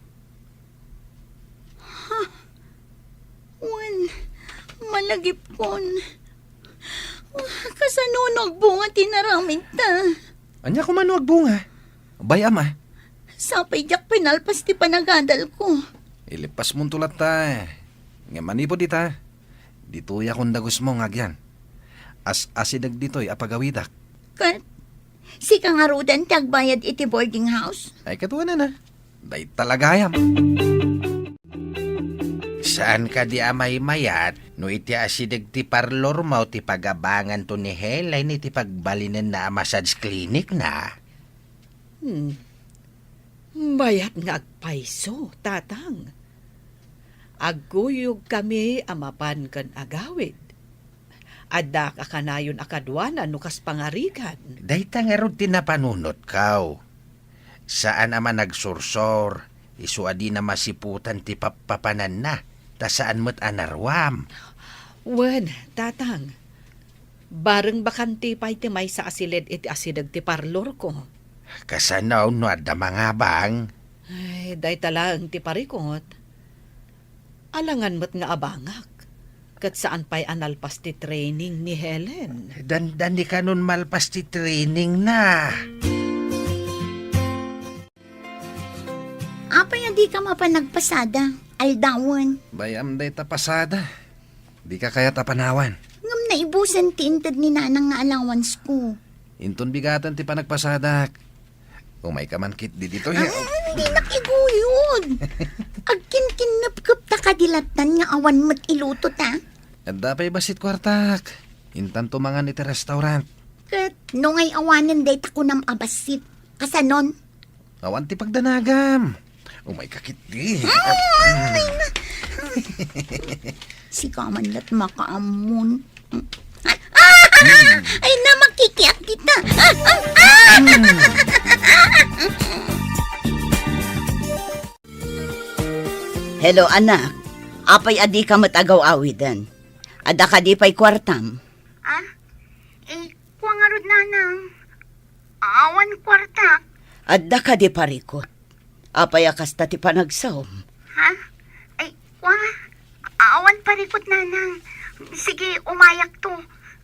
Ha? Wen, malagipkon. Kasano no agbunga ti naramidta? Ania koma no agbunga? Bay-am a. Sapay diak pay nalpas ti panagadalko. Ilipasmonto latta, eh. Ngem manipud ita, ditoyak dagusmo nga agyan. As-asideg ditoy a pagawidak. Ket, sika ngaruden ti agbayad iti boarding house? Ay, katuanan a. Dayta la gayam. Saan kadi a maymayat no iti asideg ti parlormo ti pagabanganto ni Helen iti pagbalinenna a massage clinic na? Hmm. Mayat nga agpayso, Tatang. Agguyogkami a mapan ken agawid. Adda a kanayon a kaduana no kas pangarigan. Dayta ngarud ti napanunotko. Saan a managsursor, isu a dina masiputan ti pappapananna, ta saan met a naruam. Wen, Tatang. Bareng bakante pay ti maysa a siled iti asideg ti parlorko. Kasano no adda mangabang? Ay, dayta laeng ti parikut. Alangan met nga abangak. Ket saan pay a nalpas ti training ni Helen. Dandani kanon malpas ti training na. Apay a dika mapan nagpasada, aldawen? Bayam dayta pasada. Dika kayat a panawan. Ngem naibusen ti inted ni Nanang nga allowance ko. Inton bigaten ti panagpasadak. Umayka man ketdi ditoy. Ah, dinak iguyod. Agkinkinnepkep ta kadi lattan nga awan met iluto ta. Adda pay bassit kuartak. Intanto mangan iti restaurant. Ket no ngay awanen dayta kunam a bassit, kasanon? Awan ti pagdanagam. Umayka ketdi. Ah, ay na. Sika man lat makaammon. Ah, ay na, makikiak kita. Ah, ah, ah. Hello, anak. Apay a dika met agaw-awiden? Adda kadi pay kuartam? Ah? Eh, kua ngarud, Nanang. Awan kuarta. Adda kadi parikut? Apay a kasta ti panagsaom? Ha? Ay, kua, awan parikut, Nanang. Sige, umayakto.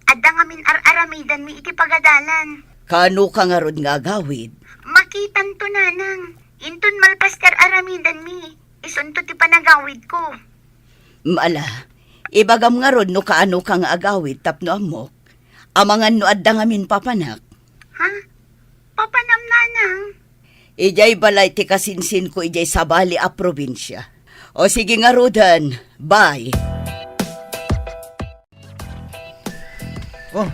Adda ngamin ar-aramidanmi iti pagadalan. Kaano ka ngarud nga agawid? Makitanto, Nanang. Inton malpas ti ar-aramidanmi, isunto ti panagawidko. Mala, ibagam ngarud no kaano ka nga agawid tapno ammok. Amangan no adda ngamin papanak. Ha? Papanam, Nanang? Idiay balay ti kasinsinko idiay sabali a probinsia. O sige ngaruden, bye. Oh,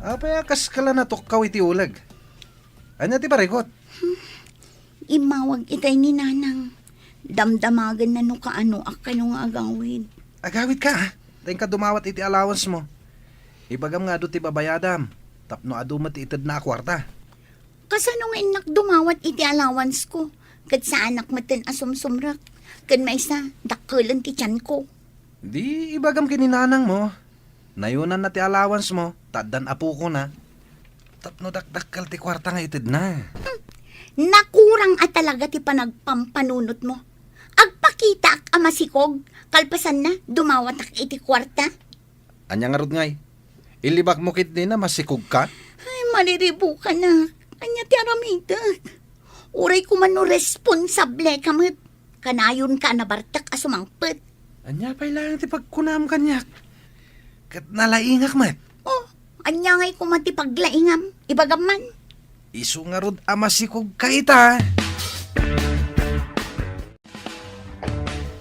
apay a kas ka la natukkaw iti uleg? Ania ti parikut? Immawag itay ni Nanang. Damdamagenna no kaano a kano nga agawid. Agawid ka, ah. Ta inka dumawat iti allowance mo. Ibagam nga adu ti babayadam, tapno adu met ti itedna a kuarta. Kasano nga innak dumawat iti allowance ko? Ket saanak metten a sumsumrek. Ken maysa, dakkelen ti tianko. Di ibagam ken ni Nanang mo. Nayonanna ti allowance mo, ta addan apokona. Tapno dakdakkel ti kuarta nga itedna. Hmm. Nakurang a talaga ti panagpampanunot mo. Agpakitaak a masikog, kalpasanna, dumawatak iti kuarta. Ania ngarud ngay? Ilibak mo ketdin a masikog ka? Ay, maliribukan na. Ania ti aramidek? Uray koma no responsable ka met. Kanayon ka a nabartek a sumangpet. Ania pay laeng ti pagkunam kaniak? Ket nalaingak met. Oh, ania ngay koma ti paglaingam? Ibagam man. Isu ngarud a masikog ka ita.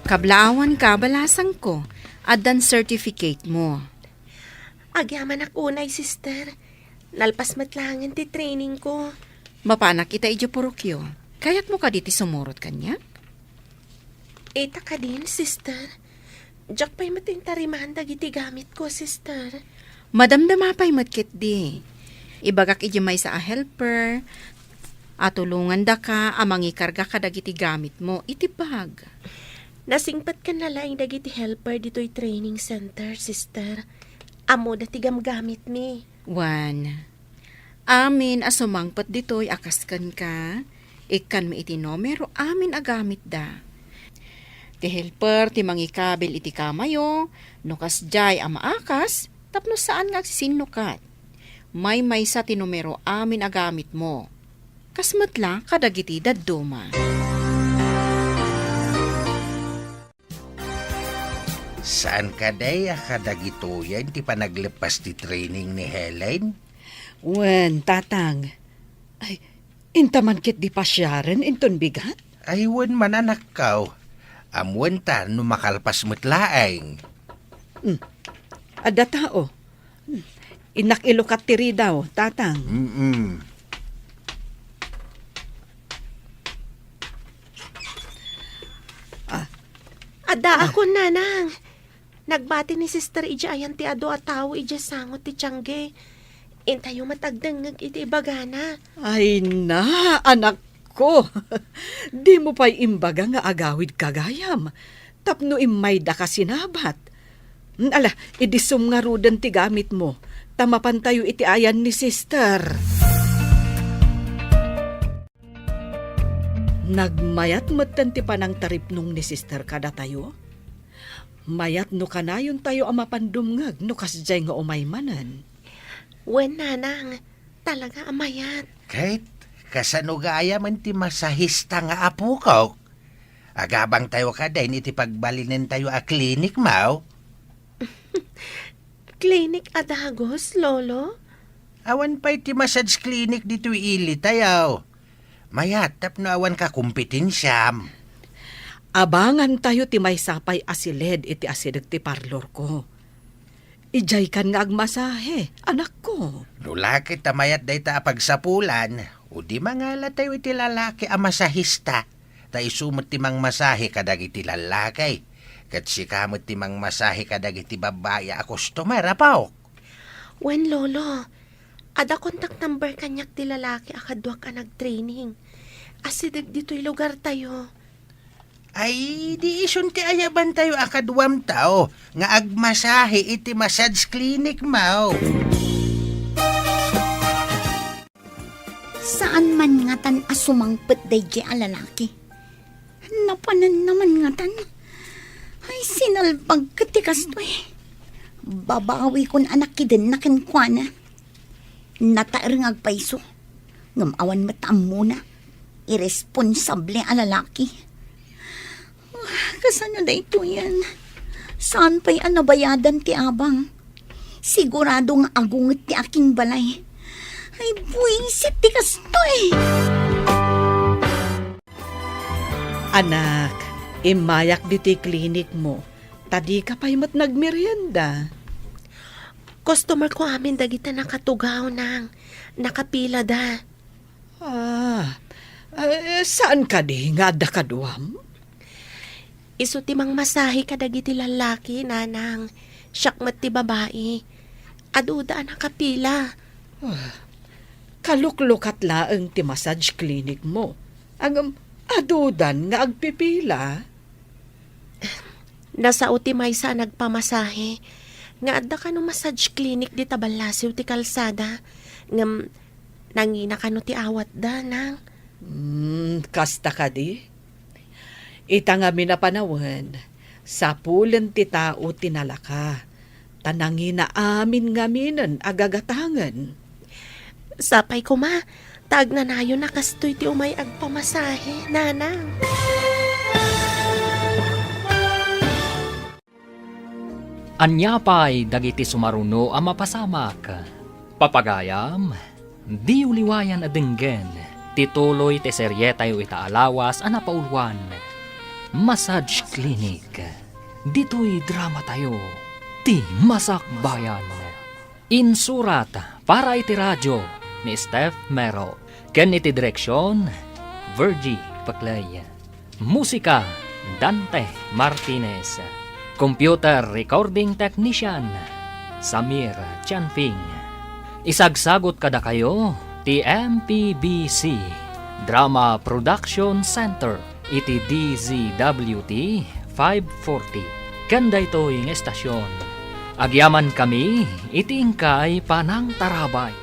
Kablaawan ka, balasangko, addan certificate mo. Agyamanak unay, sister. Nalpas met laengen ti training ko. Mapanak ita idiay purokyo. Kayatmo kadi ti sumurot kaniak? Ita kadin, sister. Diak pay met intariman dagiti gamitko, sister. Madamdama pay met ketdi. Ibagak idiay maysa a helper a tulongandaka a mangikarga kadagiti gamitmo iti bag. Nasingpetkanna laeng dagiti helper ditoy training center, sister. Ammoda ti gamgamitmi. Wen, amin a sumangpet ditoy a kas kenka, ikkanmi iti numero amin a gamitda. Ti helper ti mangikabil iti kamayo, no kasdiay a maakas, tapno saan nga agsisinnukat. Maymaysa ti numero amin a gamitmo. Kas met la kadagiti dadduma. Saan kadi a kadagitoyen ti panagleppas ti training ni Helen? Wen, Tatang. Ay, inta man ketdi pasiaren inton bigat? Ay, wen man, anakko. Ammoenta no makalpas met laeng. Hmm. Adda tao. Hmm. Innak ilukat ti ridaw, Tatang. Mm-mm. Ah. Addaakon, Nanang. Nagbati ni Sister idiay ayan ti adu a tao idiay sango ti tiangge. Intayo met agdengngeg iti ibagana. Ay na, anakko. Dimo pay imbaga nga agawidka gayam tapno immaydaka sinabat. Ala, idisum ngaruden ti gamitmo, ta mapantayo iti ayan ni Sister. Nagmayat metten ti panangtaripnong ni Sister kadatayo. Mayat no kanayontayo a mapandumngeg no kasdiay nga umay manen. Wen, Nanang, talaga a mayat. Ket kasano gayamen ti masahista nga apokok? Agabangtayo kadin iti pagbalinentayo a klinik, maw? Klinik a dagus, Lolo? Awan pay ti massage clinic ditoy ilitayo. Mayat tapno awan kakompetensiam. Abangantayo ti maysa pay a siled iti asideg ti parlorko. Idiaykan nga agmasahe, anakko. No la ket ta mayat dayta a pagsapulan, o di mangalatayo iti lalaki a masahista, ta isu met ti mangmasahe kadagiti lalaki, ket sika met ti mangmasahe kadagiti babbai a customer, apo. Wen, Lolo. Adda contact number kaniak ti lalaki a kaduak a nagtraining. Asideg ditoy lugartayo. Ay, di isun ti ayabantayo a kaduamtayo nga agmasahe iti massage clinic mo. Saan man ngatan a sumangpet daydiay a lalaki? Napananna man ngatan. Ay, sinalbag ket ti kastoy. Babawikon a nakidenna kenkuana. Nataer nga agpayso. Ngem awan met ammona. Irresponsable a lalaki. Ah, kasano daytoyen? Saan pay a nabayadan ti abang? Sigurado nga agunget ti akingbalay. Ay, buisit ti kastoy! Anak, immayak ditoy klinik mo, ta dika pay met nagmerienda. Customer ko amin dagiti nakatugaw, Nang. Nakapilada. Ah, eh, saan kadi nga adda kaduam? Isu ti mangmasahe kadagiti lallaki, Nanang. Siak met ti babai. Aduda a nakapila. Ah, kaluklukat laeng ti massage clinic mo. Ngem adudan nga agpipila. Nasao ti maysa a nagpamasahe nga adda kano massage clinic dita ballasiw ti kalsada. Ngem nangina kano ti awatda, Nang. Hmm, kasta kadi? Ita ngamin a panawen, sapulen ti tao ti nalaka, ta nangina amin ngaminen a gagatangen. Sapay koma, ta agnanayon a kastoy ti umay agpamasahe, Nanang. Ania pay dagiti sumaruno a mapasamak? Papagayam, diyo liwayan a denggen ti tuloy ti serietayo ita a lawas a napauluan, Massage Clinic. Ditoy dramatayo, ti Masakbayan. Insurat para iti radio ni Steph Mero, ken iti direksion, Virgie Paclay. Musika, Dante Martinez. Computer recording technician, Samir Chanfing. Isagsagut kadakayo ti M P B C Drama Production Center iti D Z W T five forty. Ken daytoy nga estasion, agyamankami iti inkay panangtarabay.